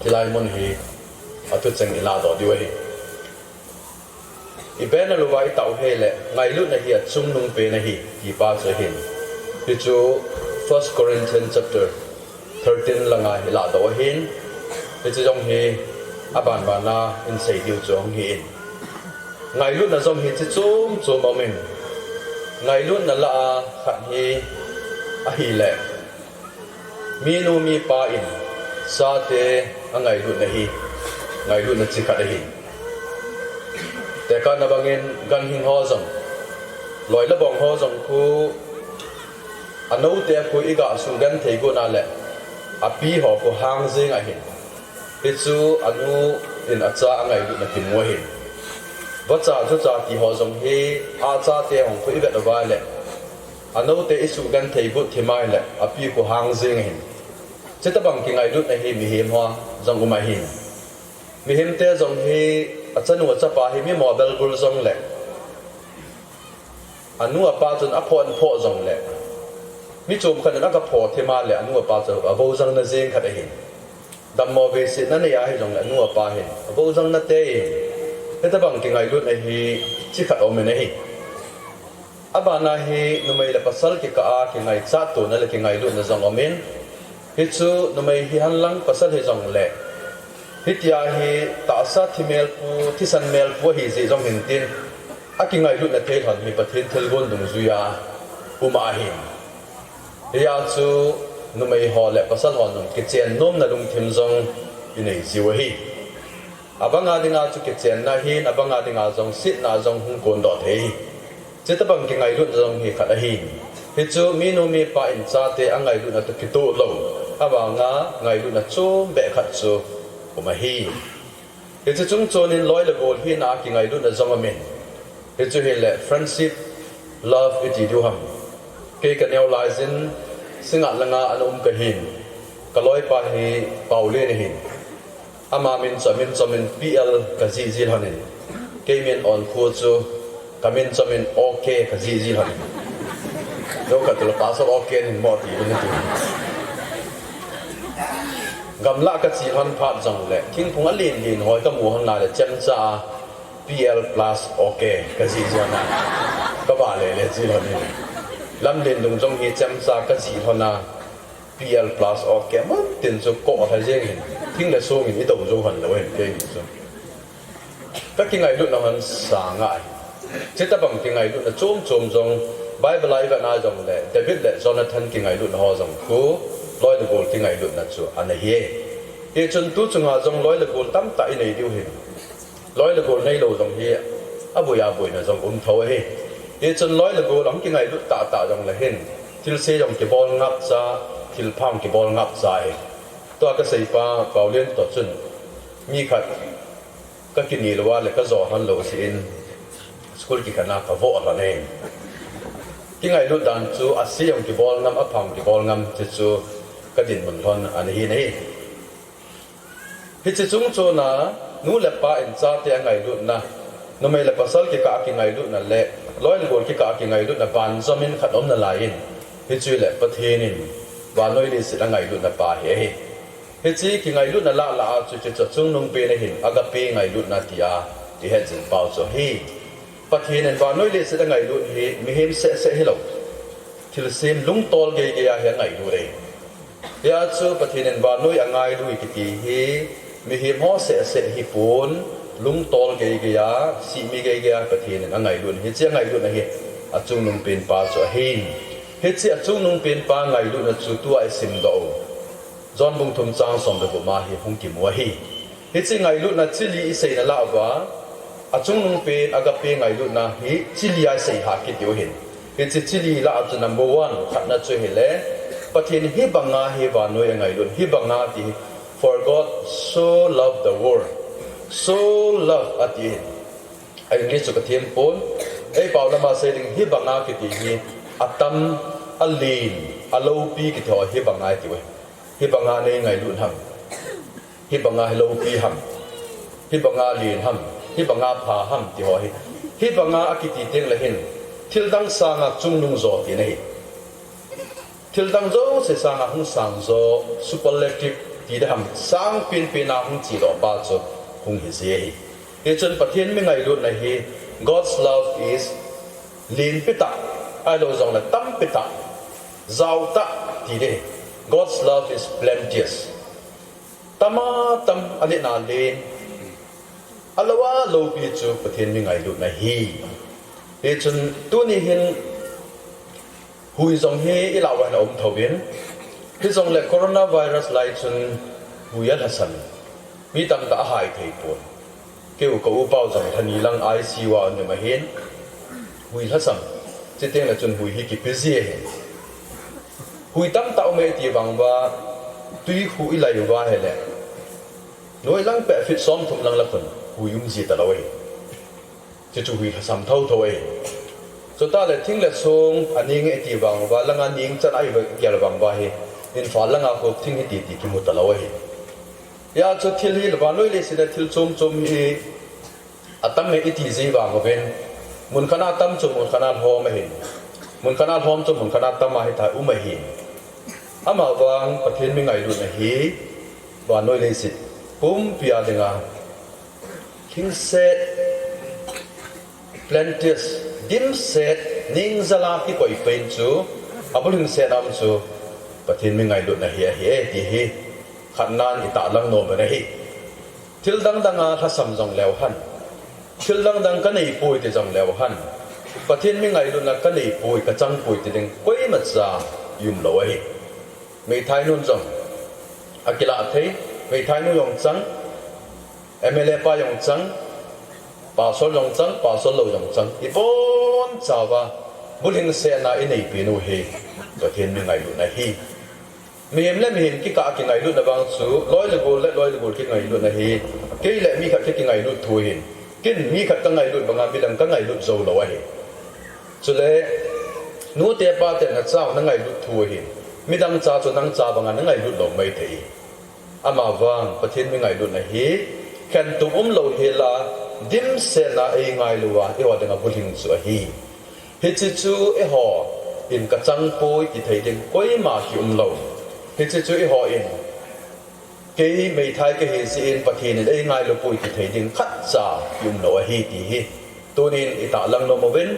hilai mun hi athucheng ilahdoh diu ahi. I banner uva itah u hile, ngailutna hi achungnung pen ahi, ti pa chu ahin. Hichu First Corinthians chapter thirteen langa ilahdoh ahin. Hichu jong hi abanbana isei diu chu hung hi in. Ngailutna jong hi chi chom chom aumin, ngailutna lah a khat hi ahile, minu mipa in chate angailutna hi ngailutna chi khat ahi. Tekahna bangin ganhing ho jong, loi le bong ho jong khu anoute khu igasuh genthei got na le api ho khu hang jeng ahin. Hichu anu in acha angailutna kimu ahin. Vacha jucha ti ho jong hi achate hung khu ivet uva le anoute isuh genthei got thim ahile api khu hang jeng ahin. Chutobang kingailutna hi mihem ho jong um ahin. Mihemte jong hi achanu achapa hi mi mobel bul jongle anu apa chun aphoh in phoh jongle, mi chom khat in aga phoh thim a le anu apa chu avojangna jeng khat ahin. Dammo veisetna nei ahijongle anu apa hin avojangna tei in. Hitobang kingailutna hi chi khat aumin ahi. Abana hi numei le pasal kikah a kingaichatona le kingailutna jong aumin. Hichu numei hihen lang pasal hijongle, hitia hi tahsa thimelpu, thisan melpu ahi jeh jong hintin, akingailutna thei lhon hi Pathen thilgon dungjuia um ahin. Hia chu numei ho le pasal ho nung kichen nomna lungthim jong inei jiu ahi. Abanga dinga chu kichenna ahin, abanga dinga jong setna jong hung kondoh thei ahi. Chutobang kingailutna jong hi khat ahin. Hichu minu mipa in chate angailutna toh kitoh lou, abanga ngailutna chombeh khat chu um ahi. Hichu chung chonin loi le gol hina a kingailutna jong aumin. Hichu hile friendship, love iti diu ham. Kei kaneo laijin Singngat langa ana um kahin. Kaloipa hi Paolen ahin. Ama min chu amin chomin P L kajih ji lhonin, kei min Onkho chu kamin chomin OK kajih ji lhonin. Jokhat tule Pastor OK nin mo ti ding ati. Gamlah kache lhon phat jongle, thingphung alen len ho kamu lhon a le chemcha a P L plus okay kajih jeh a, kavale le che lhon in. Lamlen lung jong hi chemcha kajih lhon a P L plus okay mun tin chu koh lha jeng in, thing le song in idou jou lhon lou in, keini chu. Kakingailutna hon sang ahi. Chuti bang kingailutna chom chom jong Bible a ivet na jongle David le Jonathan kingailutna ho jong khu loi le gol kingailutna chu ana hi. Hichun tu chunga jong loi le gol tamtah inei diu hin. Loi le gol neilou jong hi aboi aboina jong um tho ahi. Hichun loi le gol ahung kingailut tahtah jongle hin, thilse jong kibol ngapcha, thilpha jong kibol ngapcha ahi. Tua kaseipa Paolian toh chun mi khat kakinel uva le kajo lhon lou jeh in school kikhen a kavoh lhon e. Kingailut dan chu ase jong kibol ngam, apha jong kibol ngam, chuchu kadinmun lhon ana hi ahi. Hiche chung chon a nu le pa in chate angailutna, numei le pasal kikah a kingailutna le loi le gol kikah a kingailutna banjom in khat aum nalai in, hichu le Pathen in vannoi leiset angailutna pa hi ahi. Hiche kingailutna lah lah a chu, chuchu achungnung pen ahin agape ngailutna tia ihet jing pau chu ahi. Pathen in vannoi leiset angailut hi mihem seh seh hilou, thilsem lungtol gei gei a hi angailut e. Hia chu Pathen in vannoi angailut kiti hi mihem ho seh seh hipon, lungtol gei gei a, sihmi gei gei a Pathen in angailut, hiche angailutna hi achungnung pen pa chu ahin. Hiche achungnung pen pa ngailutna chu tua isimdoh u John bung thum chang som le gup a hi hung kimu ahi. Hiche ngailutna chi li iseina lah uva, achungnung pen agape ngailutna hi chi li a isei hah kit diu ahin. Hiche chi li lah a chu number one, khatna chu hile, Pathen hibanga hi vannoi angailut, hibanga ti hi, "For God so loved the world." So love ati ahin. A English chu kathem pon. Eipao lama sei ding, hibanga kiti hi atam, alen, aloupi kiti ho hibanga iti uve. Hibanga nei ngailut ham, hibanga hi loupi ham, hibanga len ham, hibanga pha ham ti ho hi, hibanga akiti tengle hin thildang sanga chungnung jo tina ahi. Thildang jouse sanga hung sang jo, superlative ti ding ham, sang penpen a hung chedoh pa chu hung hiji ahi. Hichun Pathen mi ngailutna hi, God's love is lenpi tah, ahilou jongle tampi tah, jao tah ti ding. God's love is plenteous. Tama tam, aletna alen, alou a loupi chu Pathen mi ngailutna ahi. Hichun tuni hin hui jong hi ilah uva hin aum thouvin, hijongle coronavirus lai chun hui alhasam, mi tamtah ahai thei pon. Keu ka upau jong lhani lang I C U a um ahin, hui lhasam, chutengle chun hui hi kipe ji ahi. Hui tamtah um e ti vang uva, twi khu ilai uva hile, noi lang peh feet somthum lang lah khun hui um ji talou ahi. Chuchu hui lhasam thotho ahi. Chuteng le thing le song aning e ti vang uva, langa ningchan ahi uva gel vang uva hi, Imphal langa khu thing hi titi kimu talou ahi. Hia chu thil hi, vannoi leiset a thil chom chom hi atam e iti ji vang uvin, mun khat a tam chu mun khat a lhom ahin, mun khat a lhom chu mun khat a tam a hita um ahin. Amavang Pathen mi ngailutna hi vannoi leiset pumpi a dinga lhingset, plenteous, dimset, ningjal a kikoi pen chu, abulhingset a um chu Pathen mi ngailutna hi ahi e ti hi khatnan itahlang nom u ahi. Thil dangdang a lhasam jongleu hen, thil dangdang kaneipoi ti jongleu hen, Pathen mi ngailutna kaneipoi, kachangpoi ti ding koimacha i-um lou ahi. Meithainun jong akilah thei, meithainu jong chang, M L A pa jong chang, pastor jong chang, pastor lou jong chang, ibonchauva bulhingsetna ineipen u hi Pathen mi ngailutna ahi. Mihem le mihem kikah a kingailutna vang chu loi le gol le loi le gol kingailutna ahi. Kei le mi khat kikingailut thu ahin, ken mi khat kangailut banga midang kangailut joulou ahi. Chule nute pate nacha nangailut thu ahin, midang cha chu nangcha banga nangailut lou maithei. Amavang Pathen mi ngailutna hi khentup umlou hela, dimsetna eingailuva eiho dinga bulhing chu ahi. Hiche chu eihon kachangpoi ti thei ding koima kiumlou. Hiche chu eihon Kei meithai kahi jeh in Pathen in eingailu poi ti thei ding khatcha i um lou ahi ti hi tunin i tahlang nom uvin.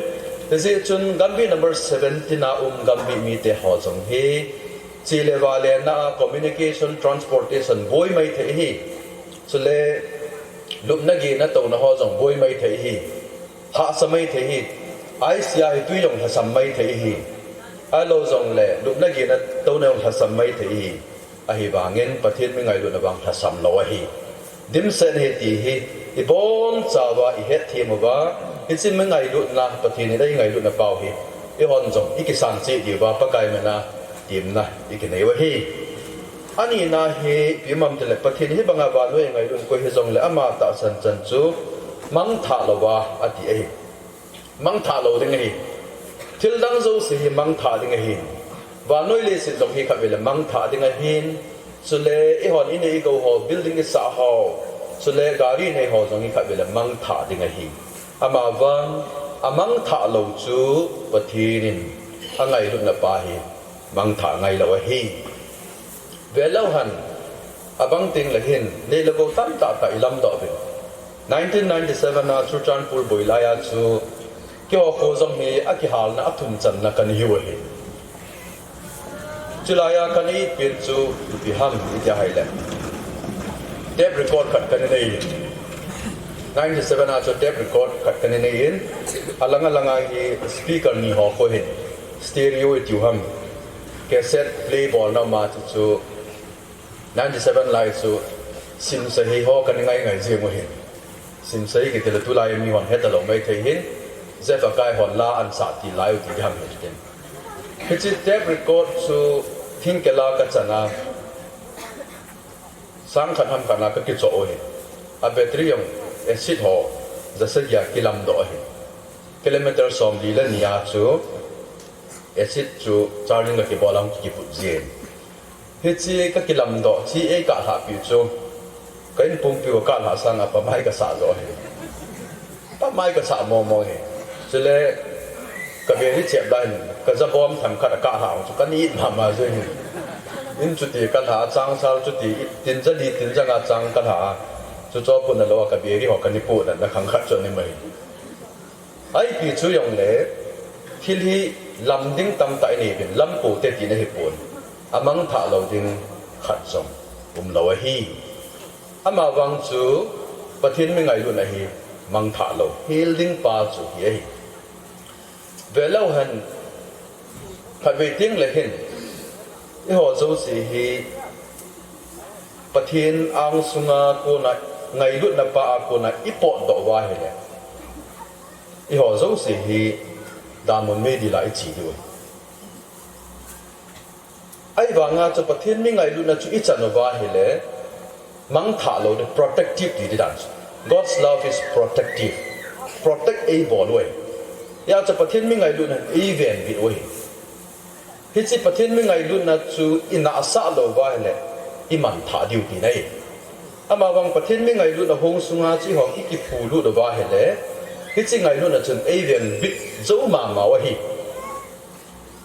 Hijeh chun Gambih number seventeen a um Gambih mite ho jong hi chele vale na a communication, transportation boi mai thei hi. Chule lupna gehna touna ho jong boi mai thei hi. Hahsa mai thei hi. Aisia hi tui jong lhasam mai thei hi. Ahilou jongle lupna gehna touna jong lhasam mai thei hi. Ahivangin Pathen mi ngailutna vang lhasam lou ahi. Dimset ahi ti hi i bonchauva i hetthem uva, hiche mi ngailutna, Pathen in ei ngailutna pau hi eihon jong i kisan cheh diuva Pakai mina temna i kinei u ahi. Anina hi ipi ham itile Pathen hi banga vannoi a ngailut koi hijongle ama tahsan chan chu mangthah louva ati ahi. Mangthah lou ding ahi. Thil dang jouse hi mangthah ding ahi. Vannoi leiset jong hi khatvei le mangthah ding ahin. Chule eihon inei igou ho, building isah ho, chule gari nei ho jong hi khatvei le mangthah ding ahi. Amavang, amangthah lou chu Pathen in angailutna pa hi mangthah ngailou ahi. Velou hen, abang tengle hin, neh le gou tamtah tah i lamdoh uvin. Nineteen ninety-seven a Churachandpur boi laiya chu, keiho kho jong hi akihalna athum channa kana hiu ahi. Chulaiya kana itpen chu ipi ham itia ahile, tape record khat kana nei in. Ninety-seven a chu tape record khat kana nei in, alang alanga hi speaker ni ho kho hin, stereo itiu ham, cassette play bolna ma chu chu, ninety-seven lai chu simsei ho kana ngai ngai jeng u ahin. Simsei kitile tulai mihon hetalou maithei hin, Jeff Akai hon la ansah til lai u ti diham hitin. Hiche tape record chu thingkela kachana, sangkhat hamkhat na kakichoh u ahin. A battery jong acid ho jasagi a kilamdoh ahin. Kilometer somli le ni a chu acid chu charging kakibol a hung kikiput jin. Hiche kakilamdoh chu eikahlhahpi chu, ka inpumpiu kahlhah sanga pamai kasah joh ahi. Pamai kasah momo hi. Chule ka beri chep lai hin, ka jabom themkhat akahlhah chu kana it mama jeng hi. In chuti kalha, changsal chuti, tinja li tinja nga chang kalha. Chuche puna lou a ka beri ho kana puna na khangkhat chu ani mai. Ipi chu jongle, thil hi lam ding tamtah inei uvin, lam poute tina ahipon, amangthah lou ding khat jong umlou ahi. Amavang chu Pathen mi ngailutna hi mangthah lou, hel ding pa chu hi ahi. Velou hen, khatvei tengle hin, eiho jouse hi Pathen angsunga kona, ngailutna pa a kona ipotdoh uva ahile, eiho jouse hi damun meidil a iche diu ahi. Ahivanga chu Pathen mi ngailutna chu ichan uva ahile, mangthah lou ding, protective ti ding dan chu. God's love is protective. Protect eibol u ahi. Hijeh chun Pathen mi ngailutna eivenbit u ahi. Hiche Pathen mi ngailutna chu inahsah lou uva ahile, imanthah diu tina ahi. Amavang Pathen mi ngailutna hung sunga chu eiho ikiphulut uva ahile, hiche ngailutna chun eivenbit jou mama u ahi.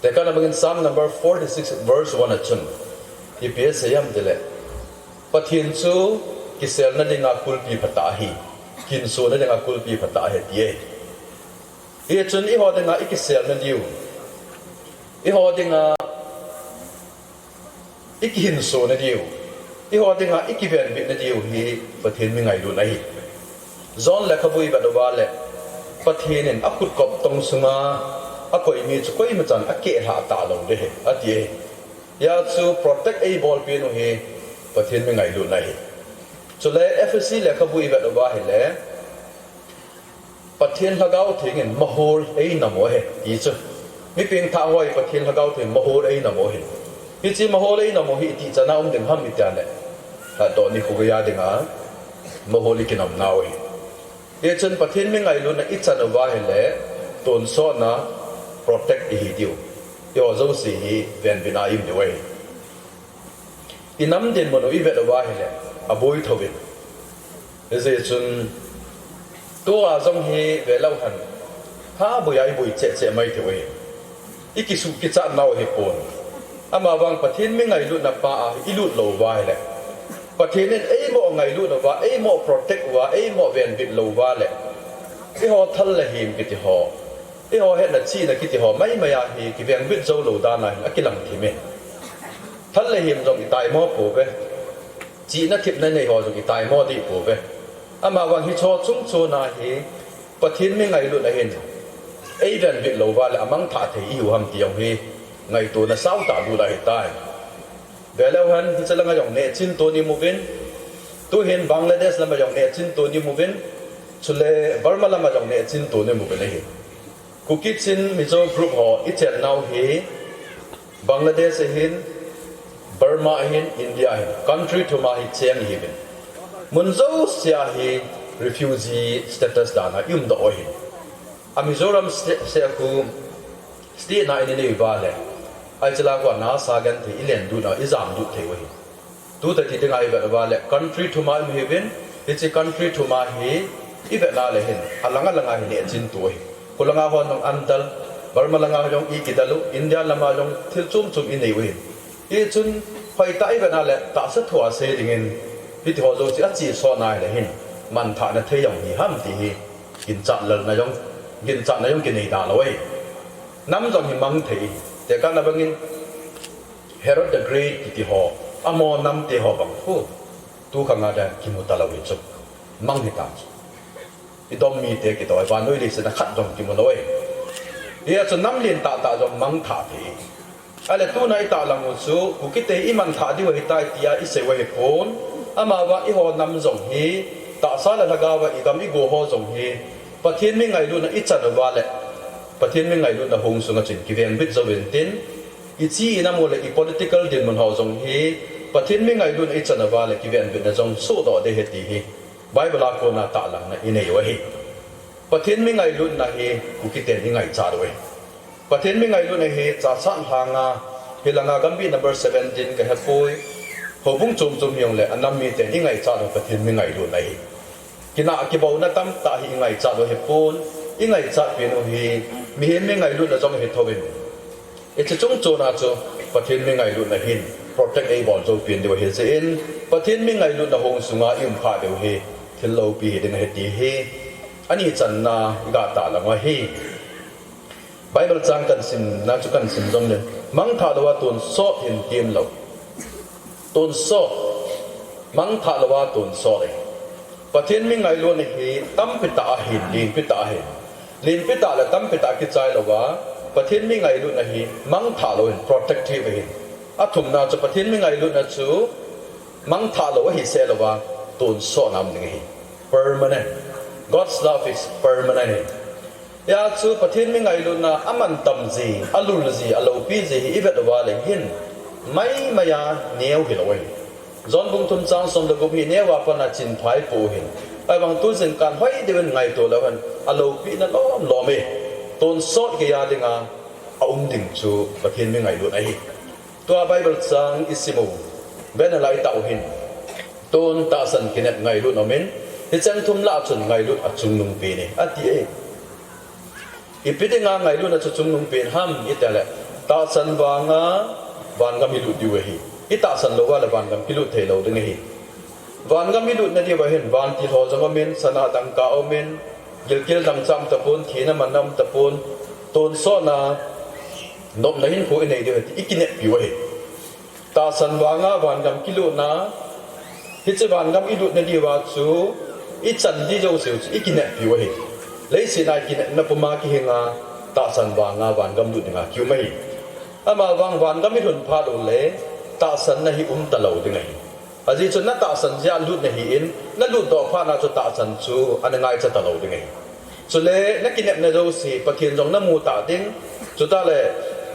Tekahna bangin Psalm number forty-six verse one a chun, ipi asei ham itile, Pathen chu kiselna dinga kulpi phatah ahi, kihinsona dinga kulpi phatah ahi ati ahi. Hichun eiho dinga ikiselna diu, eiho dinga ikihinsona diu, eiho dinga ikivenbitna diu hi Pathen mi ngailutna ahi. John lekhabu ivet uva le, Pathen in akhut kop tong sunga akoi mi chu koimachan akehlhah talou ding ahi, ati ahi. Hijeh chun protect eibolpi u hi Pathen mi ngailutna ahi. Chule Ephesi lekhabu ivet uva ahile, Pathen Lhagao Theng in mahol einam u ahi, ti chu. Mi pengthah ho hi Pathen Lhagao Theng in mahol einam u ahi. Hiche mahol einam u hi itih chana um ding ham itile, lhatdoh nikho geiya dinga mahol ikinamnau ahi. Hichun Pathen mi ngailutna ichan uva ahile, tonsotna protect ihi diu, eiho jouse hi venbitna i-um diu ahi. Inam dinmun u ivet uva ahile, aboi thouvin. Hijeh chun, tua jong hi velou hen, lhaboiya iboi cheh cheh maithei u ahi. Ikisuh kichatnau ahipon, amavang Pathen mi ngailutna pa a ilut lou uva ahile, Pathen in eimo ngailut uva, eimo protect uva, eimo venbit lou uva le, eiho thal le him kiti ho, eiho hetna chihna kiti ho maimai a hi kivengbit jou lou dan a hin akilang thim e. Thal le him jong itaimo pouve. Chihna thepna nei ho jong itaimo deh pouve. Amavang hiche chungchon a hi Pathen mi ngailutna hin eivenbit lou uva le amangthah thei ihiu ham ti jong hi ngaitona sautah lut ahitai. Veleu hen, hiche langa jong nehchin ton imuvin, tuhin Bangladesh lama jong nehchin ton imuvin, chule Burma lama jong nehchin ton imuvin ahi. Kuki Chin Mizo group ho ichennau hi Bangladesh ahin, Burma ahin, India ahin, country thuma hi cheng ihiuvin. Mun jousea hi refugee status dana iumdoh u ahin. A Mizoram state, state khu state na inei uva le, ahiche lah a khu ana sa genthei, ilenlut na, ijamlut thei u ahi. Tuta ti dinga ivet uva le country thuma ium ihiuvin, hiche country thuma hi ivet na le hin, alang alanga hi nehchin to ahi. Kholanga hon jong andal, Burma langa jong ikidal u, India lama jong thil chom chom inei u ahi. Hichun hoitah ivet na le tahsa thu asei dingin, hitiho jouse ache sot na hile hin, manthahna thei jong hi ham ti hi ginchat lalna jong, ginchatna jong kinei talou ahi. Nam jong hi mang thei, tekahna bangin Herod the Great kiti ho, amaho namte ho bang khu tukhanga dia kimu talou hi chu, mang hita chu. Idom mite kitoh, vannoi leiset a khat jong kimu lou e. Hijeh chun nam lentah tah jong mangthah thei. Ahile tuna itahlang u chu, Kukite imanthah diu ahitai tia isei u ahipon, amavang eiho nam jong hi, tahsa le lhagao a igam igo ho jong hi, Pathen mi ngailutna ichan uva le, Pathen mi ngailutna hung sunga chun kivengbit jouvin tin, iche inam u le i political dinmun ho jong hi, Pathen mi ngailutna ichan uva le kivengbitna jong sohdoh ding ahi ti hi Bible a kona tahlangna inei u ahi. Pathen mi ngailutna hi Kukiten ingaichat u ahi. Pathen mi ngailutna hi Chassad lhanga, hilanga Gambih number seventeen kahepoi, houbung chom chom hijongle anam miten ingaichat u Pathen mi ngailutna ahi. Kinah kibouna tamtah hi ingaichat u ahipon, ingaichat pen u hi mihem mi ngailutna jong ahi thouvin, hiche chungchona chu Pathen mi ngailutna hin protect eibol jou pen diu ahijeh in, Pathen mi ngailutna hung sunga ium khah diu hi thil loupi hiding ahi ti hi ani channa iga tahlang u ahi. Bible chang kahin simna chu kahin sim jongle, mangthah louva tonsot hin temlou. Tonsot. Mangthah louva tonsot ahi. Pathen mi ngailutna hi tampi tah ahin, lenpi tah ahin. Lenpi tah le tampi tah kichai louva, Pathen mi ngailutna hi mangthah lou ahin, protective ahin. Athumna chu Pathen mi ngailutna chu mangthah lou ahi seh louva, tonsotna um ding ahi. Permanent. God's love is permanent ahi. Hijeh chun Pathen mi ngailutna amantam ji, alul ji, aloupi ji hi ivet uva le hin, maimai a neo hilou ahi. John bung thum chang som le gup hi neo a pat a chinphai pou ahin. Ahivang tu jingkah hoi deuin ngaito leu hen, aloupina lom lom e. Tonsot geiya dinga aum ding chu Pathen mi ngailutna ahi. Tua Bible chang isim u, banner la itah u hin, ton, tahsan, kinep, ngailut aumin, hicheng thum lah a chun ngailut achungnung pen e, ati e. Ipi dinga ngailutna chu chungnung pen ham itile, tahsan vanga vangam ilut diu ahi. Itahsan louva le vangam kilut theilou ding ahi. Vangam ilutna diuva hin vantil ho jong aumin, sana dangka aumin, gilkel dangchah um tapon, thina manna um tapon, tonsotna, nopna hinkho inei diu ahi ti ikineppiu ahi. Tahsan vanga vangam kilutna, hiche vangam ilutna diuva chu ichan di jouseu chu ikineppiu ahi. Leiset a ikinepna puma kihinga tahsan vanga vangam lut dinga kium ahi. Amavang vangam ilhun phat ule tahsanna hi um talou ding ahi. Ajeh chu natahsan jeh a lut nahin, nalutdoh phat na chu tahsan chu ana ngaicha talou ding ahi. Chule nakinepna jouse Pathen jong namu tah ding, chutah le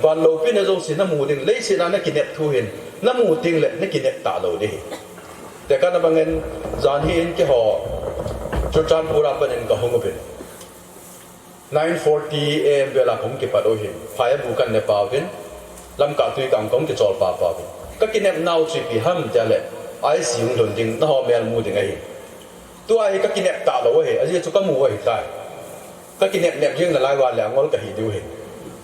van loupina jouse namu ding, leiset a nakinep thu hin namu tengle nakinep talou ding ahi. Tekahna bangin jan hi in keiho Churachandpur a pat in kahung uvin, nine forty A M vel a kahung kipat u ahin, phai abu kanep uvin, Lamka twi kang kahung kichol papa uvin. Kakinepnau chu ipi ham tile, I C U hung lhun ding, nangho mel mu ding ahi. Tua hi kakinep talou ahi, ajeh chu kamu ahitai. Kakinep nep jeng nalai uva le angol kahi diu ahi.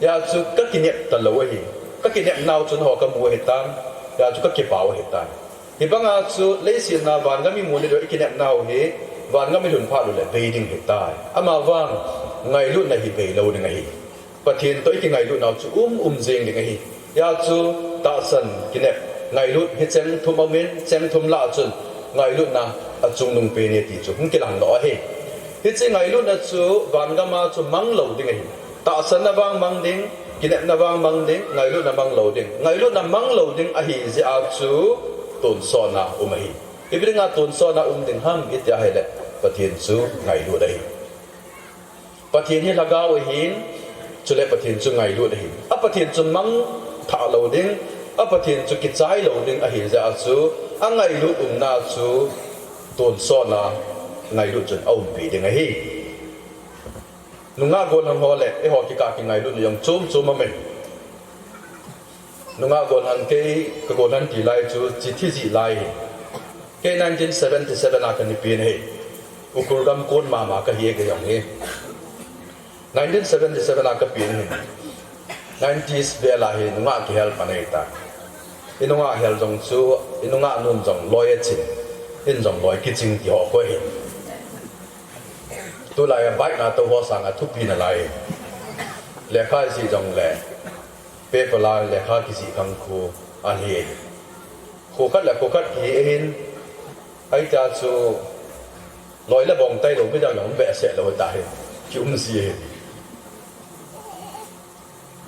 Hijeh chun kakinep talou ahi. Kakinepnau chu nangho kamu ahitan, hijeh chun kakipah u ahitan. Hibanga chu leiset a vangam imut nadiu ikinepnau hi, vangam ilhun phat uleh bei ding ahitai. Amavang ngailutna hi beilou ding ahi. Pathen toh ikingailutnau chu um um jeng ding ahi. Hijeh chun tahsan, kinep, ngailut hi cheng thum aumin, cheng thum lah chun ngailutna achungnung pen e ti chu hung kilangdoh ahi. Hiche ngailutna chu vangam a chu manglou ding ahi. Tahsanna vang mang ding, kinepna vang mang ding, ngailutna manglou ding. Ngailutna manglou ding ahijeh a chu tonsotna um ahi. Ipi dinga tonsotna um ding ham iti ahileh, Pathen chu ngailut ahi. Pathen hi lhagao ahin, chule Pathen chu ngailut ahi. A Pathen chu mangthah lou ding, a Pathen chu kichai lou ding ahijeh a chu, angailut umna chu tonsotna, ngailut chun aumpi ding ahi. Nungah gollhang ho leh eiho kikah a kingailutna jong chom chom aume. Nungah gollhang, kei ka gollhang ti lai chu chithi jih lai ahi. Kei nineteen seventy seven a kana pen ahi. Ukhrul gam kon mama kahi e kei jong hi. Nineteen seventy seven a kapen ahi. Nineties vel a hi nungah kihel pan ahitai. Inungah hel jong chu, inungah nun jong loi achin, in jong loi kiching ti ho khu ahi. Tulai a bike na tou ho sanga thupi nalai. Lekha ijih jongleh, paper la lekha kijih khang khu ahi. Kho khat le kho khat kihi ahin, ahitia chu loi le bong tailou midang jong um behseh lou tahi. Kium ji ahi.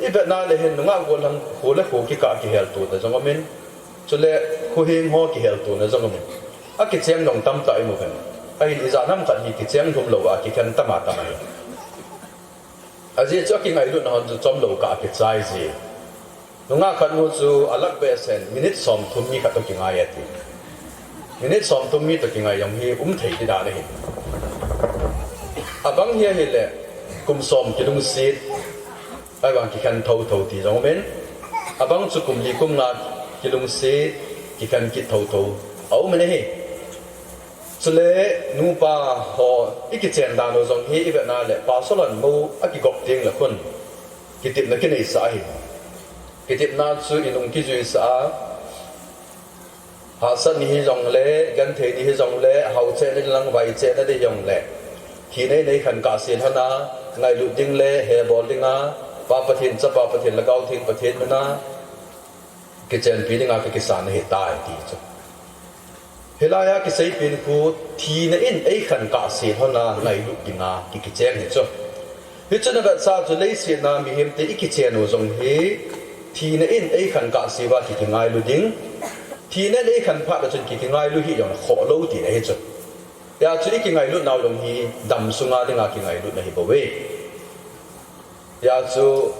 Ivetna le hin nungah gollhang kho le kho kikah a kiheltona jong aumin, chule kho heng ho kiheltona jong aumin. Akicheng jong tamtah imu uvin. Ahin ijat ham khat hi kicheng lhum louva kikhen tama tam ahi. Ajeh chu akingailutna hon chu chomlou kah a kichai ji. Nungah khat nu chu alak behseh in minute somthum mi khat toh kingai ati. Minute somthum mi toh kingai jong hi um thei ti dan ahi. Abang hi ahileh kum som kilungset, ahivang kikhen thotho ti jong aumin. Abang chu kum li kum nga kilungset, kikhen kit thotho aumin ahi. Chule nupa ho ikichen dan u jong hi ivetna leh pasal hon mou akigop tengleh khun kitepna kineisah ahi. Kitepna chu inung kijuisah a, hahsat ni hijongleh, genthei ni hijongleh, haochena lang vaichena ni jongleh, thina in eikhen kahse lhon a, ngailut ding le hebol dinga Pa Pathen, Chapa Pathen, Lhagao Theng Pathen mina kichenpi dinga kakisan ahitai ti chu. Hilai a kiseipen khu thina in eikhen kahse lhon a ngailut dinga ki, kichen hi chu. Hichu navetsah chu leiset a mihemte ikichen u jong hi thina in eikhen kahse uva ki, kingailu ding. Thina in eikhen phat le chun ki, kingailu hih jongleh khoh lou tina ahi chu. Hijeh chun ikingailutnau jong hi damsunga dinga kingailutna ahibouve. Hijeh chun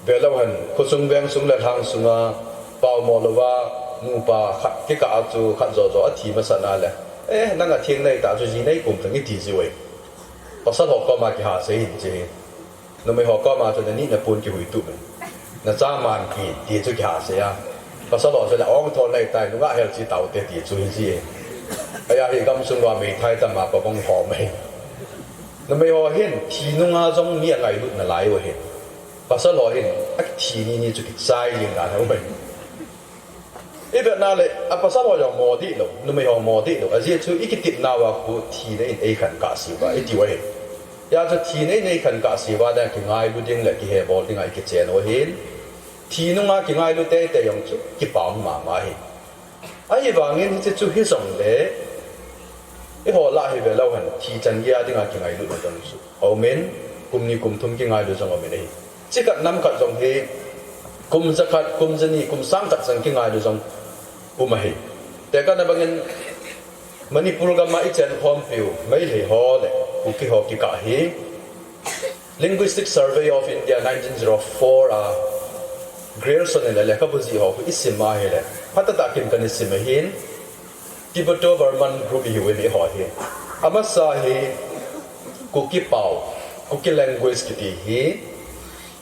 velou hen, khosung vengsung le lhangsunga paomo louva nupa khat kikah a chu khat jojo athi masatna leh, eh, nang atheng nahi tah chu ji nei kum thang iti jiuve. Pasal ho koma kihasei hin che. Numei ho koma chu nani napon kihuitup in, nacha man pi ti chu kihasei a. Pasal ho chu le ong thol nahitai, nungah hel che taute ti chu hi ji. Ahi a hi gamsung uva meithai tama pabong ho mai. Numei ho hin thi nunga jong mi angailut nalai u ahi. Pasal ho hin athi nini chu kichai jing dan aum ahi. Ivetna leh, a pasal ho jong mo dih lou, numei ho mo dih lou. Ajeh chu ikitepna uva khu thina in eikhen kahse uva itiu ahi. Hijeh chun thina in eikhen kahse uva dinga kingailu ding le kihebol dinga ikichen u ahin, thi nunga kingailu teitei jong chu kipah mama ahi. Ahivangin hiche chu hijongleh, eiho lah hi velou hen, thi chan geiya dinga kingailutna jong chu aumin, kum ni kum thum kingailu jong aumin ahi. Chikhat nam khat jong hi kum jakhat, kum jani, kum sang khat chan kingailu jong um ahi. Tekahna bangin Manipur gam a ichenkhompiu Meitei ho le Kuki ho kikah hi Linguistic Survey of India nineteen zero four a Grierson in alekhabu jih ho khu isim a ahileh, phatah tah kin kana sim ahin, Tibeto-Burman group ihiuvin eiho hi. Amasa hi Kuki pao, Kuki language kiti hi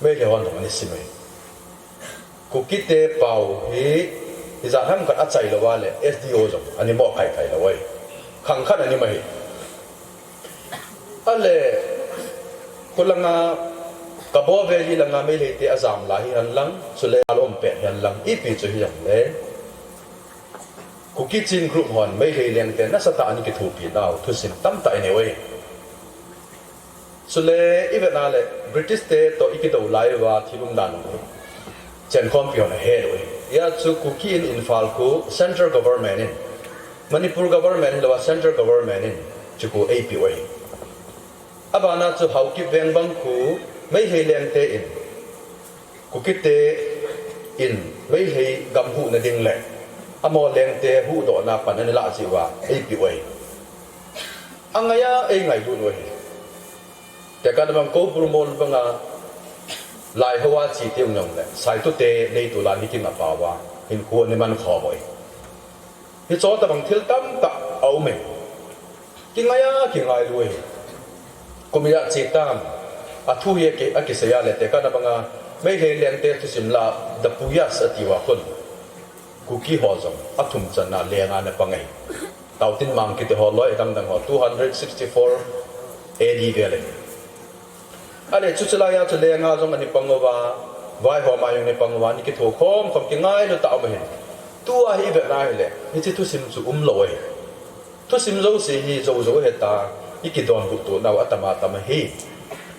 Meitei hon jong ana sim ahi. Kukite pao hi ijat ham khat achai louva leh S D O jong ana mo khai khai lou ahi. Khang khat ana um ahi. Ahileh, khulanga, Kabaw Valley langa Meiteite ajam lai hihen lang, chule alom pet hihen lang, ipi chu hijongleh, Kuki Chin group hon Meitei lengte nasatah a ana kithopi nau thusim tamtah inei uve. Chule ivet a le British te toh ikidou lai uva thil umdan u Chenkhompi hon ahet uve. Hia chu Kuki in Imphal khu central government in, Manipur government hilouva central government in chu khu eipeh uve. Abana chu Haokip veng bang khu Meitei lengte in Kukite in Meitei gam huhna ding le amaho lengte huhdohna pan ana lah jeh uva eipeh uve. Angai a eingailut uve. Tekahna bang Koubru mol banga Laihoa che teng jongle Saitute neitul'a hikim apao uva hinkho ana mankhom uve. Hiche tobang thil tamtah aume. Kingai a kingailu ahi. Kum ijat che tam. Athu hi aki, akisei a le tekahna banga Meitei lengte thusim lah a The Puyas atiuva khun Kuki ho jong athum channa lenga ana pang ahi. Taotinmang kiti ho loi dangdang ho two hundred sixty-four A D vel ahi. Ale chuche laiya chu lenga jong ana pang uva, vaihoma jong ana pang uva, ana kithokhom khom kingailu tah um ahin. Tua hi ivet na hile hiche thusim chu umlou ahi. Thusim jouse hi jou jou ahita, ikidonbut to nau atama tam ahi.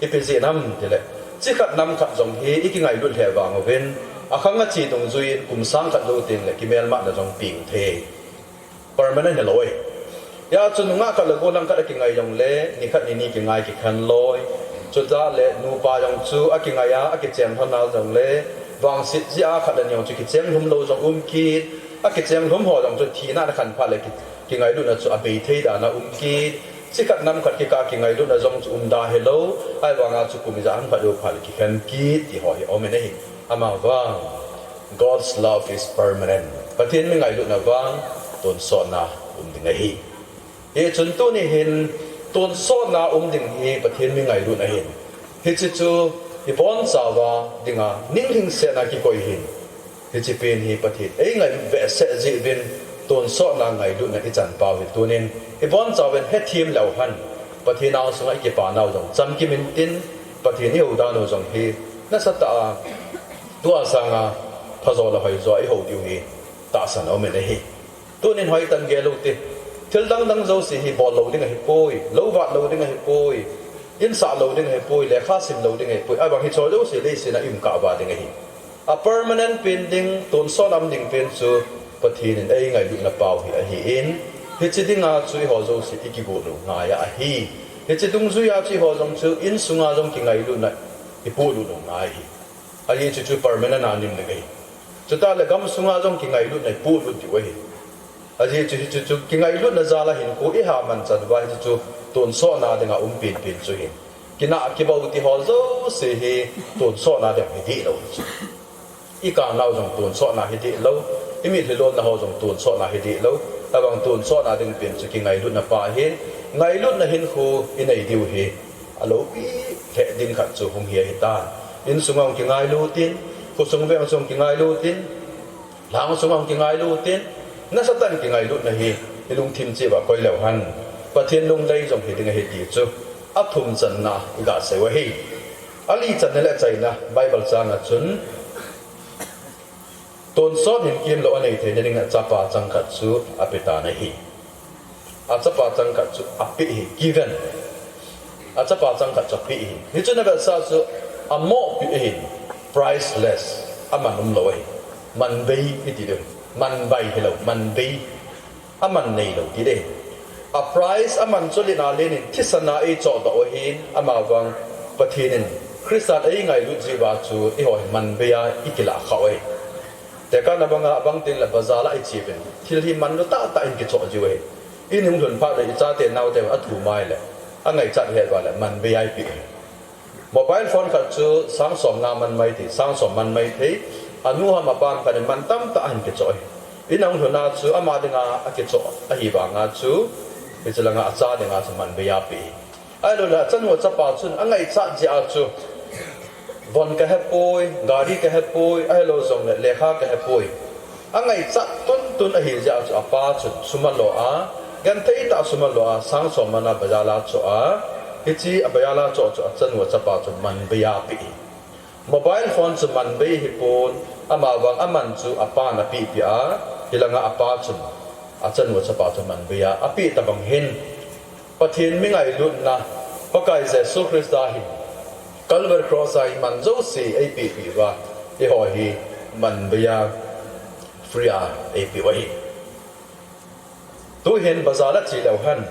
Ipi jeh ham tile, chikhat namkhat jong hi ikingailut lheh vang uvin, akhang ache dungjuiyin kum sang khat jou tengle kimelmahna jong peng thei. Permanent hilou ahi. Hia chu nungah khat le gollhang khat akingai jongle nikhat nini kingai kikhen loi. Chutah le nupa jong chu akingai a akicheng lhon a jongle vangset jeh a khat le ni jong chu kicheng lhum lou jong um kit. Akicheng lhum ho jong chu thina ana khen phat le ki, kingailutna chu abei thei dan a um kit. Chikhat namkhat kikah kingailutna jong chu umda hilou. Ahivanga chu kum ijat ham khat jou phat le kikhen kit ti ho hi aumin ahi. Amavang God's love is permanent. Pathen mi ngailutna vang tonsotna um ding ahi. Hichun tuni hin tonsotna um ding hi Pathen mi ngailutna ahin. Hiche chu ibonchauva dinga ninglhingsetna kikoi ahin. Hiche pen hi Pathen eingailut behseh jeh uvin tonsotna ngailutna ichan pau hi tunin ibonchauvin hethem leu hen. Pathen angsunga ikipa nau jong chamkim intin, Pathen ihou dan u jong hi nasatah a tua sanga phajo le hoijo a ihou diu hi tahsan aumin ahi. Tunin hoitah in gel ute. Thil dangdang jouse hi bol lou ding ahipoi, lou vat lou ding ahipoi, insah lou ding ahipoi, lekha sim lou ding ahipoi, ahivang hicheho jouse leiset a i-um kah uva ding ahi. A permanent pen ding, tonsot um ding pen chu Pathen in eingailutna pau hi ahin, hiche dinga chu eiho jouse ikigot u ngai ahi. Hiche dungjuia chu eiho jong chu insunga jong kingailutna ipohlut u ngai ahi. Ajeh chu chu permanent a nim ding ahi. Chutah le gamsunga jong kingailutna ipohlut diu ahi. Ajeh chu hiche chu kingailutna jal a hinkho iha manchan uva hiche chu tonsotna dinga um penpen chu ahin. Kinah kibou ti ho jouse hi tonsotna ding hideh lou chu. Ikah nau jong tonsotna hideh lou, imitlhi lonna ho jong tonsotna hideh lou, ahivang tonsotna ding pen chu kingailutna pa ahin, ngailutna hinkho inei diu hi aloupi lheh ding khat chu hung hi ahitan. Insunga hung kingailu tin, khosung veng sung kingailu tin, lhang sunga hung kingailu tin, nasatah in kingailutna hi ilungthim cheh uva koi leu hen, Pathen lunglhai jong hiding ahi ti chu athum channa iga sei u ahi. Ali channa le achaina Bible changa chun, tonsot hinkemlou anei theina dinga chapa changkhat chu apetan ahi. Achapa changkhat chu apeh ahi, given. Achapa changkhat chu apeh ahi. Hichun avetsah chu amohpi ahi, priceless, aman umlou ahi. Manbei iti diu, manbai hilou, manbei. Aman neilou ti ding. A price aman chu len a len in thisan a eichohdoh u ahin, amavang Pathen in Christan eingailut jeh uva chu eiho hi manbei a ikilah khah u ahi. Tekahna banga abang tengle bazar a iche uvin, thil hi manlu tahtah in kichoh jiu ahi. In hung lhun phat le ichate naote athum a ahile angaichat het uva le manbei a ipeh u ahi. Mobile phone khat chu sang som nga man mai thei, sang som man mai thei, anu ham apa ham khat in man tamtah ahin kichoh ahi. In ahung lhun a chu ama dinga akichoh ahivanga chu, hiche langa acha dinga chu manbei a apeh ahi. Ahiloule achanu achapa chun angaichat jeh a chu, von kahepoi, gari kahepoi, ahilou jongle lekha kahepoi, angaichat tuntun ahijeh a chu apa chun sum alo a, genthei tah sum alo a, sang som man a bazar a choh a, hiche a bazar a choh chu achanu achapa chun manbei a apeh ahi. Mobile phone chu manbei ahipon, amavang aman chu apan apehpeh a, hilanga apa chun Achanu achapa chu manbei a apeh tabang hin, Pathen mi ngailutna, Pakai Jesu Christa hin Calvary Cross a iman jouse eipeh peh uva, eiho hi manbei a free a eipeh u ahi. Tuhin bazar a che leu hen,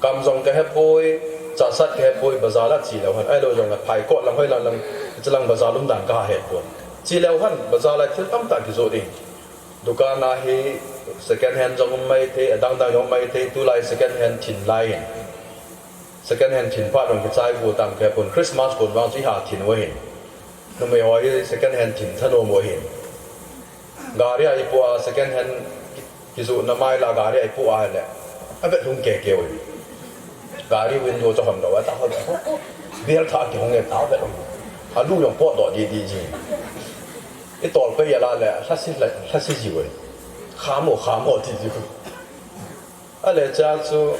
kamjong kahepoi, chahsat kahepoi, bazar a che leu hen, ahilou jongle phaikot lang, hoilang lang, chulang bazar umdan kahet pon. Che leu hen, bazar a thil tamtah kijot in. Dukan a hi second hand jong um maithei, adang dang jong um maithei, tulai second hand thin lai hin. Second hand thin phat jong kichai gu tam kahepon, Christmas kon vang chu iha thin u ahin. Numei ho hi second hand thin thanom u ahin. Gari a ipoh a second hand ki, kijohna mai la gari a ipoh a le, avet lhung keke u ahi. Gari window chu hon lou a, ta hon lou. Bel tha kihong e, ta vet lhung. Alu jong potdoh didi ji. Itol pei a la le, lhase, lhase jiu ahi. Kham o, kham o ti jiu. Ahile chea chu,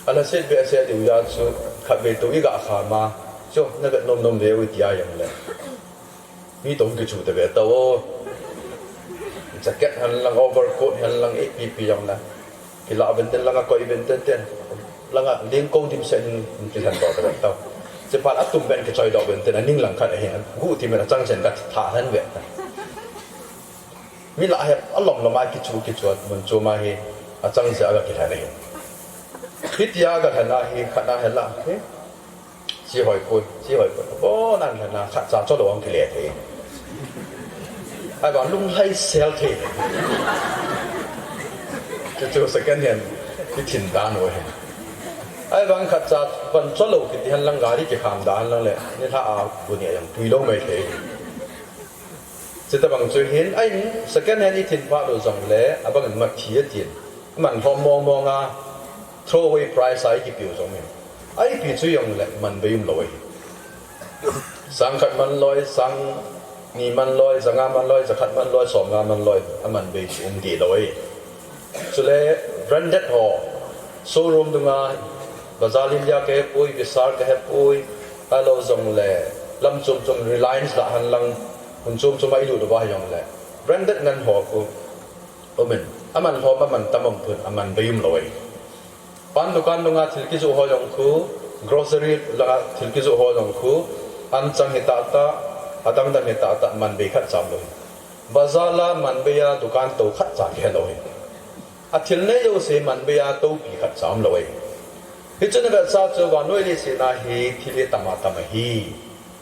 alhaset behseh diu jeh a chu, khatvei tou iga kham a, chu, navet nomnom ve u iti a jongle, mi toh kichu tave tao. Jacket hen lang, overcoat hen lang, ipi pi jongle, kilah uvin tin, langa koi uvin tin tin, langa lengkou dimset in kilhen doh tave tao. Chuphat atum pen kichoidoh uvin tin, aning lang khat ahin, guhti men achang chen katha lhen ve ta. Mi lah hi alom lom a kichu kichu a, mun chom a hi achang jeh a aga kilhen ahi. Hitia aga lhen a hi khat na hi lah hi, chi hoi poi, chi hoi poi. Abonan lhen a khatcha cholou ahung kile thei. Ahivang lunglhai sel thei. Chu chu second hand kithin dan u ahi. Ahivang khatcha pan cholou kiti hen lang gari kikham dan hen lang le, nilhah a bu ni a jong tui lou mai thei. Chutabang chu hin, ahin second hand ithin phat u jongle, abang in mat thi atin. Aman lhom mong mong a, throw away price a ikipeu jong hin. Ipi chu jongle, manbei umlou ahi. Sang khat man loi, sang ni man loi, ja nga man loi, ja khat man loi, som nga man loi, amanbei chu um deh lou ahi. Chule branded ho, showroom dunga, Bazaar India kahepoi, Vishal kahepoi, ahilou jongle, lam chom chom Reliance lah hen lang, mun chom chom a ilut uva jongle, branded ngen ho khu umin, aman lhom, aman tam um pon, amanbei umlou ahi. Pan dukan dunga thil kijoh ho jong khu, grocery langa thil kijoh ho jong khu, anchang hi tah tah, adang dang hi tah tah, manbei khatcha umlou ahi. Bazaar a manbei a dukan tou khatcha kihelou ahi. Athil nei jouse manbei a toupi khatcha umlou ahi. Hichun avetsah chu vannoi leiset a hi thil hi tam a tam ahi.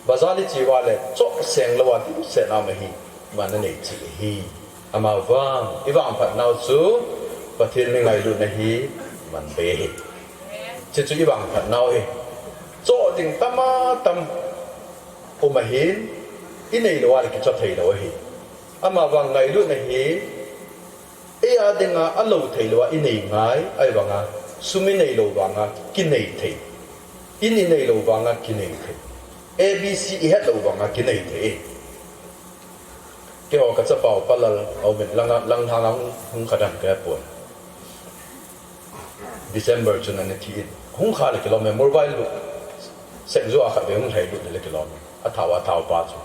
Bazaar iche uva le chohseng lou a dimset a um ahi. Aman anei cheh ahi. Amavang, ivangphat nau chu Pathen mi ngailutna hi manbei ahi. Chuchu ivangphat nau ahi. Choh ding tam a tam um ahin, inei lou a le kichoh thei lou ahi. Amavang ngailutna hi, ei a dinga alou thei lou a inei ngai, ahivanga, sum inei lou vanga, kinei thei. In inei lou vanga, kinei thei. A B C ihet lou vanga, kinei thei. Keiho kachapa u Palal, aumin langa, Langthanga hung, hung kha dem kahepon. December chun ana thi in. Hung kha le kilom e, mobile lut. Sek jo a khatvei hung lhai lut le kilom e. Athao, athao pa chu.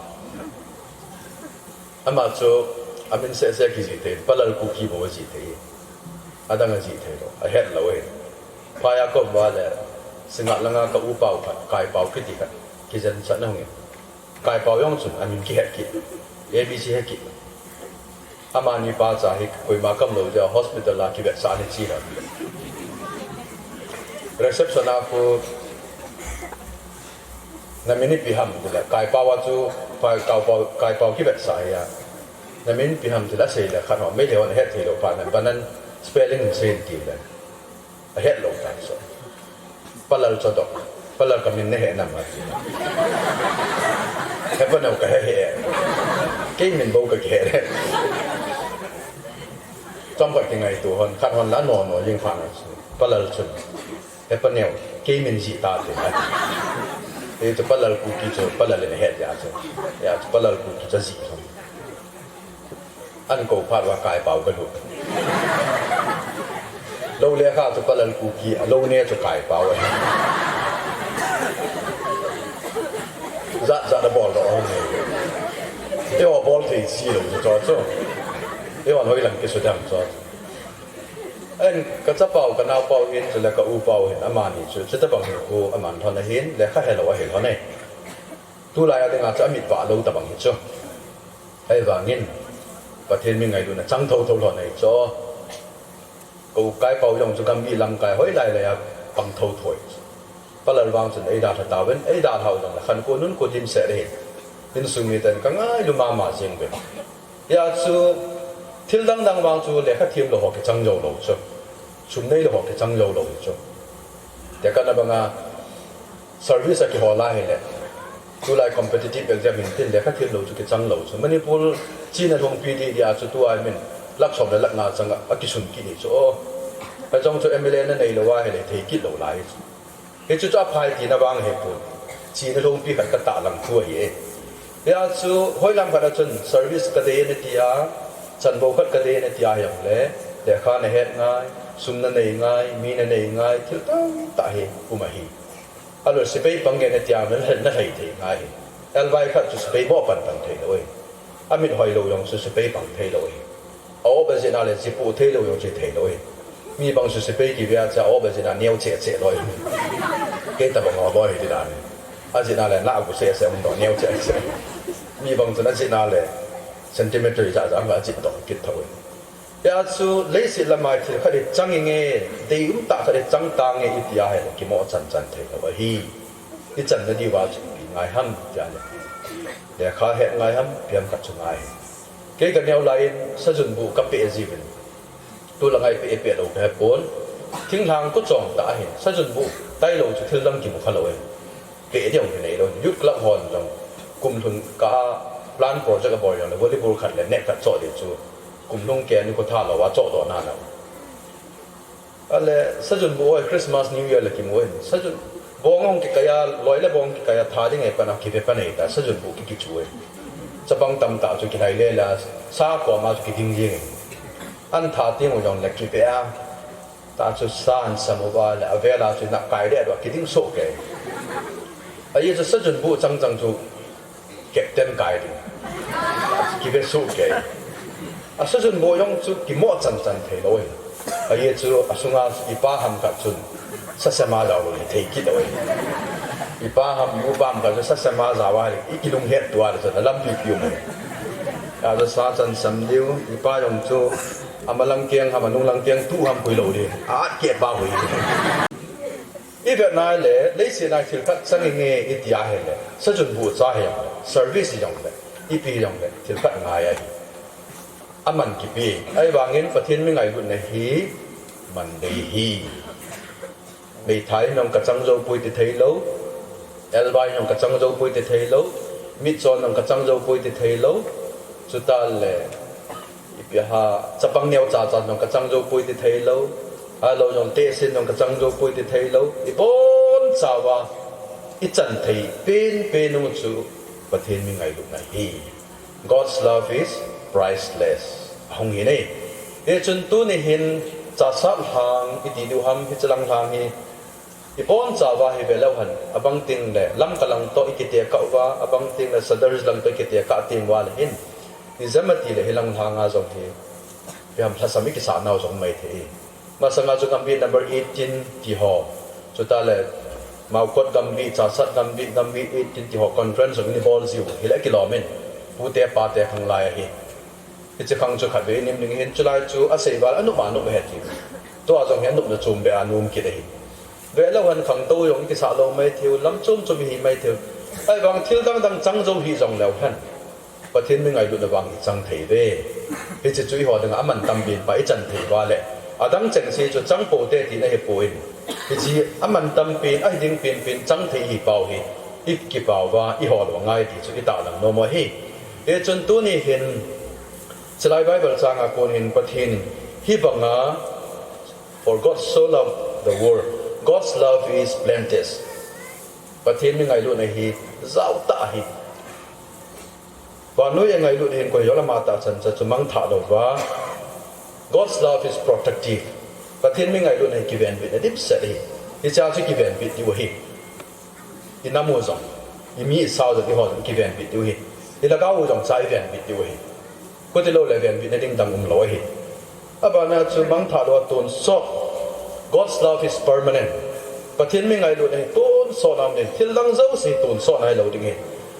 Ama chu, amin seh seh kijih thei, Palal Kuki bou ajih thei. Adang ajih thei lou, ahet lou ahi. Phai a kom uva le, Singngat langa ka upa u khat, Kaipao kiti khat, kijensahna hung in. Kaipao jong chun amin kihet kit, A B C het kit. Amani pa cha hi koima kamlou jeh a hospital a kivetsah ana che lou. Reception a khu, namin ipi ham tile, Kaipao a chu, Kaipao, Kaipao kivetsah hi a. Namin ipi ham tile asei le khat ho, Meitei hon ahet thei lou pa na, banan spelling in sei in tile. Ahet lou tan chu. Palal chu adong. Palal kamin nahe nam ati. Hepa neo kahe he. Kei min bou kakihe le. Chomkhat kingaito hon, khat hon la nono jing phat na chu. Palal chun, Hepa neo, kei min jih ta te ati. Hichu Palal Kuki chu, Palal in ahet jeh a chu. Hijeh a chu Palal Kuki chu ajih lhon. Ahin kou phat uva Kaipao galut. Lou lekha chu Palal Kuki, alou ne chu Kaipao ahi. Jat jat abol doh ahi. Eiho bol thei ji lou chu chu. Eihon hoilang kisu dam chu. Ahin kachapau, kanaopau hin, chule ka-upau hin, amani chu, chutabang hi khu aman lhon ahin, lekha helou ahi lhon e. Tulai a dinga chu amit vah lou tabang hi chu. Ahivangin, Pathen mi ngailutna chang thotho lhon ahi chu. Ka-u kaipau jong chu gamgi lamkai hoilai lai a pang thotho ahi chu. Palal vang chun eidalha tauvin, eidalhau jongle khankho nunkho dimset ahin. Insung miten kangailu mama jeng uvin. Hia chu thil dangdang vang chu lekha themlou ho kichang joulou chu. Sum neilou ho kichang joulou chu. Tekahna banga service a kihol a hile, tulai competitive exam hintin lekha themlou chu kichanglou chu. Manipur china lhungpi didi a chu tua min lakh som le lakh nga chang a, akisun kit hi chu. Hijong chu M L A naneilou a hile thei kit lou lai chu. Hichu chu aphai tina vang ahipon, china lhungpi khat katahlang thu ahi e. Hia chu hoilam khat a chun service kadei natia, chanbou khat kadei natia hijongle, lekha nahet ngai, sum nanei ngai, mi nanei ngai, thil tamtah hi um ahi. Ahilou sepai pang nge natia nalhai thei ngai ahi. Elbai khat chu sepai moh panpan theilou ahi. Amit hoilou jong chu sepai pang theilou ahi. A-op ajihna le jipoh theilou jong chu theilou ahi. Mi bang chu sepai kive a chu a-op ajihna neo cheh cheh loi. Kei tabang ho loi hi ti dan. Ajihna le nahgu seh seh umdoh neo cheh cheh. Mi bang chun ajihna le centimeter ijat jat a ajihdoh kit thou ahi. Hia chu leiset lama thil khat hi chang inge, deium tah khat hi chang tange iti ahile kimoh chanchan theilou ahi. Ichanna diuva chu ipi ngai ham ti ahile, lekha het ngai ham, ipi ham khat chu ngai ahi. Kei kaneo laiyin sajunbu kapeh jiuvin. Tulanga ipeh, ipeh lou kahepon. Thinglhang kuchong tah ahin, sajunbu tailou chu thildang kimu khalou ahi. Peh ding jong kineilou. Youth club hon jong kum lhun kah a plan project abol jongle volleyball khat le net khat choh ding chu kum lhung keh a nikho tha louva chohdoh nalou. Ahile sajunbu hoi Christmas, New Year le kimu in. Sajun bong ahung kikai a, loi le bong kikai a tha ding eipan a kive pan ahita, sajunbu ki, kichu in. Chapang tamtah chu kilhai lele a, sa koma chu kiding jeng in. An tha teng u jongle kive a. Tah chu sa ansam uva le, avel a chu nahkai deh uva kiding soh kei. Ajeh chu sajunbu chang chang chu captain kai ding. Kive soh kei. Asajunbu jong chu kimoh chanchan theilou ahi. Ajeh chu asunga ipa ham khat chun sasema jaolou le thei kit lou ahi. Ipa ham, inupa ham khat chu sasema jao a le, i, ilunghet tua le chun alampi pi um ahi. Achu sa chansam diu, ipa jong chu amalang keng ham, anunglang keng tu ham koi lou ding. A-at keh pa koi. Ivet nai le, leiset a thil khat chang inge iti ahile, sajunbu cha hijongle, service hijongle, ipi hijongle, thil khat ngai ahi. Aman kipe, ahivangin Pathen mi ngailutna hi man dei ahi. Meithai in jong kachang jou poi ti theilou, elbai in jong kachang jou poi ti theilou, mitcho in jong kachang jou poi ti theilou, chutah le, ipi ham, chapang neocha cha in jong kachang jou poi ti theilou, ahilou jong tehse in jong kachang jou poi ti theilou, ibonchauva ichan thei penpen u chu Pathen mi ngailutna ahi. God's love is priceless. Ahung hi ne. Hichun tuni hin chasat lhang iti diu ham, hiche lang lhang hi ibonchauva hi veleu hen, abang tengle Lamka lang toh ikitekah uva, abang tengle Sadar Hills lang toh ikitekah teng uva le hin, ijemati le hilang lhanga jong hi, ipi ham lhasam ikisah nau jong maithei. Masanga chu gamgi number eighteen ti ho, chutah le Maokot gamgi, chasat gamgi, gamgi eighteen ti ho conference jong ibol jiu hile kilom in, pute pate khanglai ahi. Hiche khang chu khatvei inim ding ahin, chulai chu asei val anop a nop ahi ti. Tua jong hi anopna chom beh a nom kit ahi. Veleu hen, khangtou jong ikisah lou maitheiu, lam chom chom ihi maitheiu. Ahivang thil dang dang chang jou hih jongleu hen, Pathen mi ngailutna vang ichang thei uve. Hiche chu eiho dinga aman tampen pa ichan thei uva le, adang chengse chu chang poute tina ahipoi. Hiche aman tampen, ahi ding penpen chang thei ihi pau hi, ikipah uva, ihol u angai ti chu itahlang nom u ahi. Hichun tuni hin, chulai Bible chang a kon hin Pathen in hibanga, For God so loved the world, God's love is plenteous. Pathen mi ngailutna hi jaotah ahi. Vannoi a ngailut hin koi hijongle amatah chan cha chu mangthah louva. God's love is protective. Pathen mi ngailutna hi kivenbitna dimset ahi. Hichea chu kivenbit diu ahi. Inam u jong, imi isao jong, eiho jong kivenbit diu ahi. Ilhagao u jong cha ivenbit diu ahi. Khuti lou le venbitna ding dang umlou ahi. Abana chu mangthah lou a tonsot. God's love is permanent. Pathen mi ngailutna hi tonsot a um ding. Thil dang jouse tonsot a hilou ding ahi.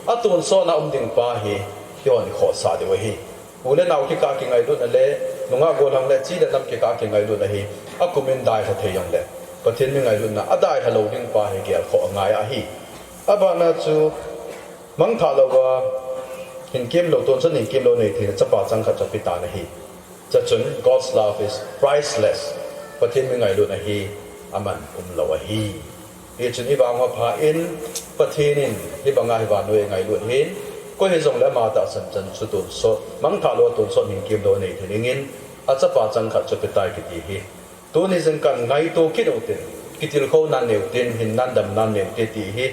Atonsot a um ding pa hi, kihon i khohsah diu ahi. U le nao kikah a kingailutna le, nungah gollhang le, chi le nam kikah a kingailutna hi, akumin dailha thei jongle, Pathen mi ngailutna adailha lou ding pa hi gelkhoh angai ahi. Abana chu, mangthah lou a, hinkemlou, tonsot hinkemlou nei theina chapa changkhat chu apetan ahi. Chuchun, God's love is priceless. Pathen mi ngailutna hi aman umlou ahi. Hichun i vang uva pha in, Pathen in hibanga hi vannoi a eingailut hin, koi hijongle ama tahsan chan chu tonsot, mangthah lou a tonsot hinkemlou nei thei dingin, achapa changkhat chu apetai kiti hi. Tuni jingkah ngaito kit utin, kitilkhouna neiutin, hinnan damna neiute ti hi,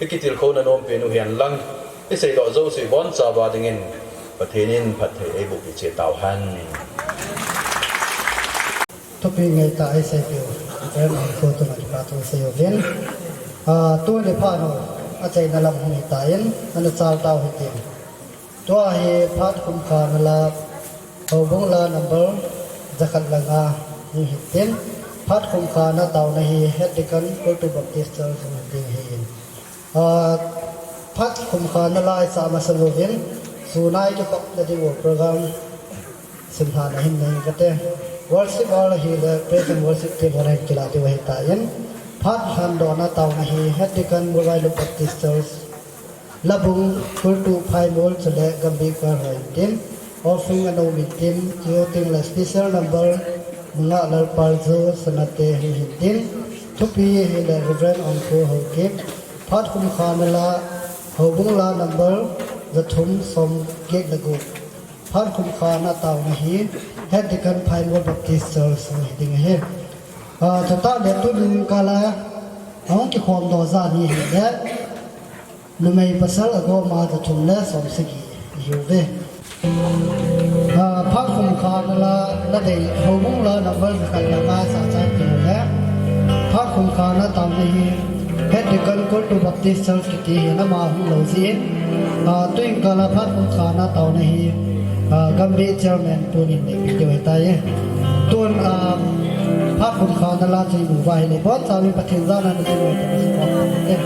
i kitilkhouna nompen u hihen lang, i seidoh jouse ibonchauva dingin, Pathen in phatthei eiboh peh cheh tauhen. Thupi ngeitah a eiseipeh u, Reverend Angkho tuna kipa thu seiuvin. Ah, tuni phat u, achaina lam hung hitan, ana chal tau hitin. Tua hi phat khumkhana la, houbung la number jakhat le nga hung hitin. Phat khumkhana taona hi Head Deacon Kultu Baptist Church hung hitin ahi. Ah, phat khumkhana la isah masa louvin, sun a ikikhopna diu program simlhahna hin nei kate. Worship hour ahile praise and worship team hon ahin kilah diu ahitan. Phat lhandohna taona hi Head Deacon Mualvailup Baptist Church, Labung, Kultu, Phaimol chule Gambih Choir ho intin, offering ana um intin, chuteng le special number, Nungah Lalpaljo, Sanate hung hitin, thupi ahile Reverend Angkho Haokip, phat khumkhana la, houbung la number, jathum somget le gup. Phat khumkhana taona hi, Head Deacon Phaimol Baptist Church hiding ahi. Ah, chutah le tuni jingkah a, ahung kikhomdoh jat ni ahile, numei pasal agoma jathum le somsagi ihiuve. Ah, phat khumkhana la, nadei, houbung la number jakhat le nga sa chai ti le. Phat khumkhana taona hi, Head Deacon Kultu Baptist Church kiti hi nama hung lou jin. Ah, tu jingkah a phat khumkhana taona hi, ah, Gambih Chairman punin neipeh diu ahitai. Tun, ah, phat khumkhana la chu imu uva ahile, ibonchauvin Pathen jana nadin uva te.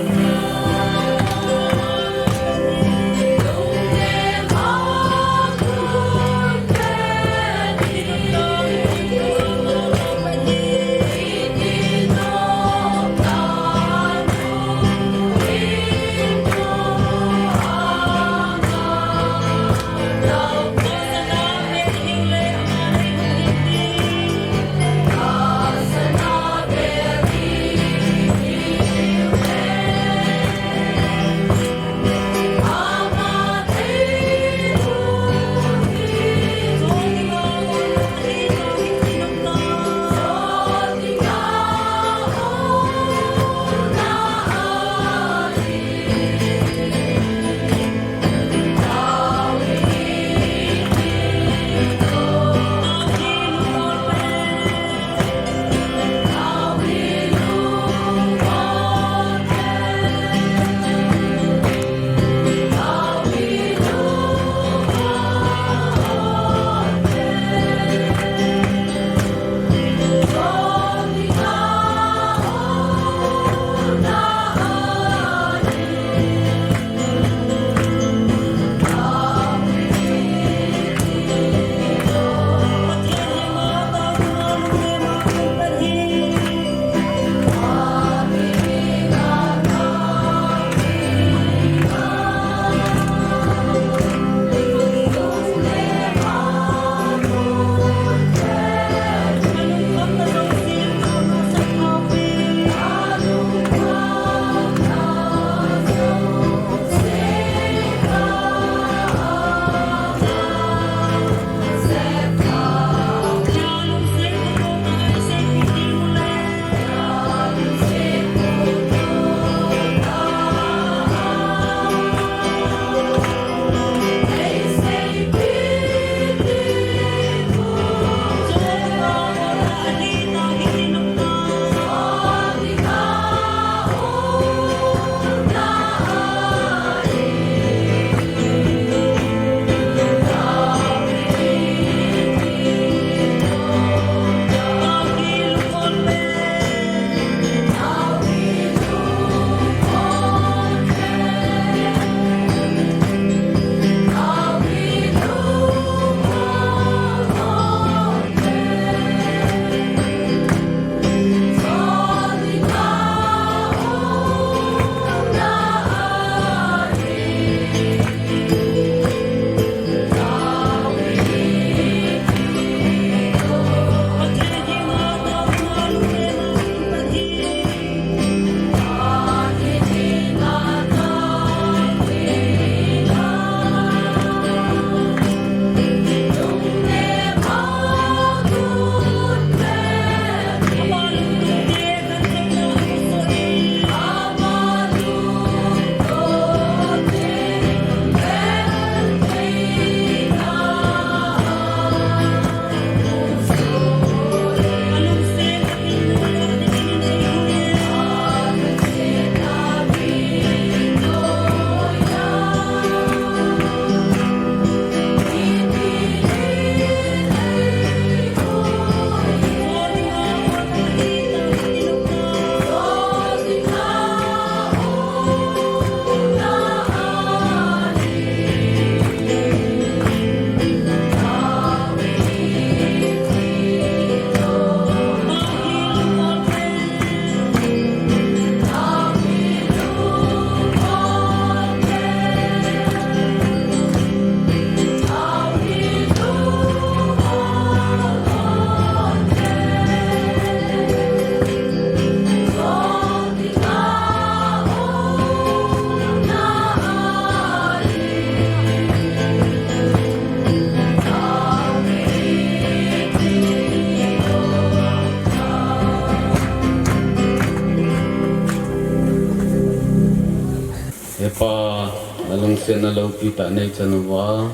He Pa, nalungsetna loupi tah neichan uva,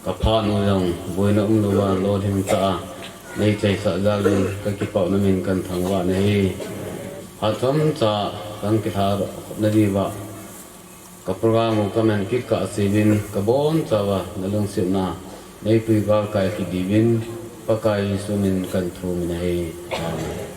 kaphat u jong boina umlouva lolhing tah a neichaisah jal in kakipah u namin kathangvah nahi. Phat chomcha kakilhadoh nadiuva kaprogram u kaman kit kahseuvin kabonchauva nalungsetna neipui galkai kit diuvin Pakai Jesu min kathum nahi. Amen.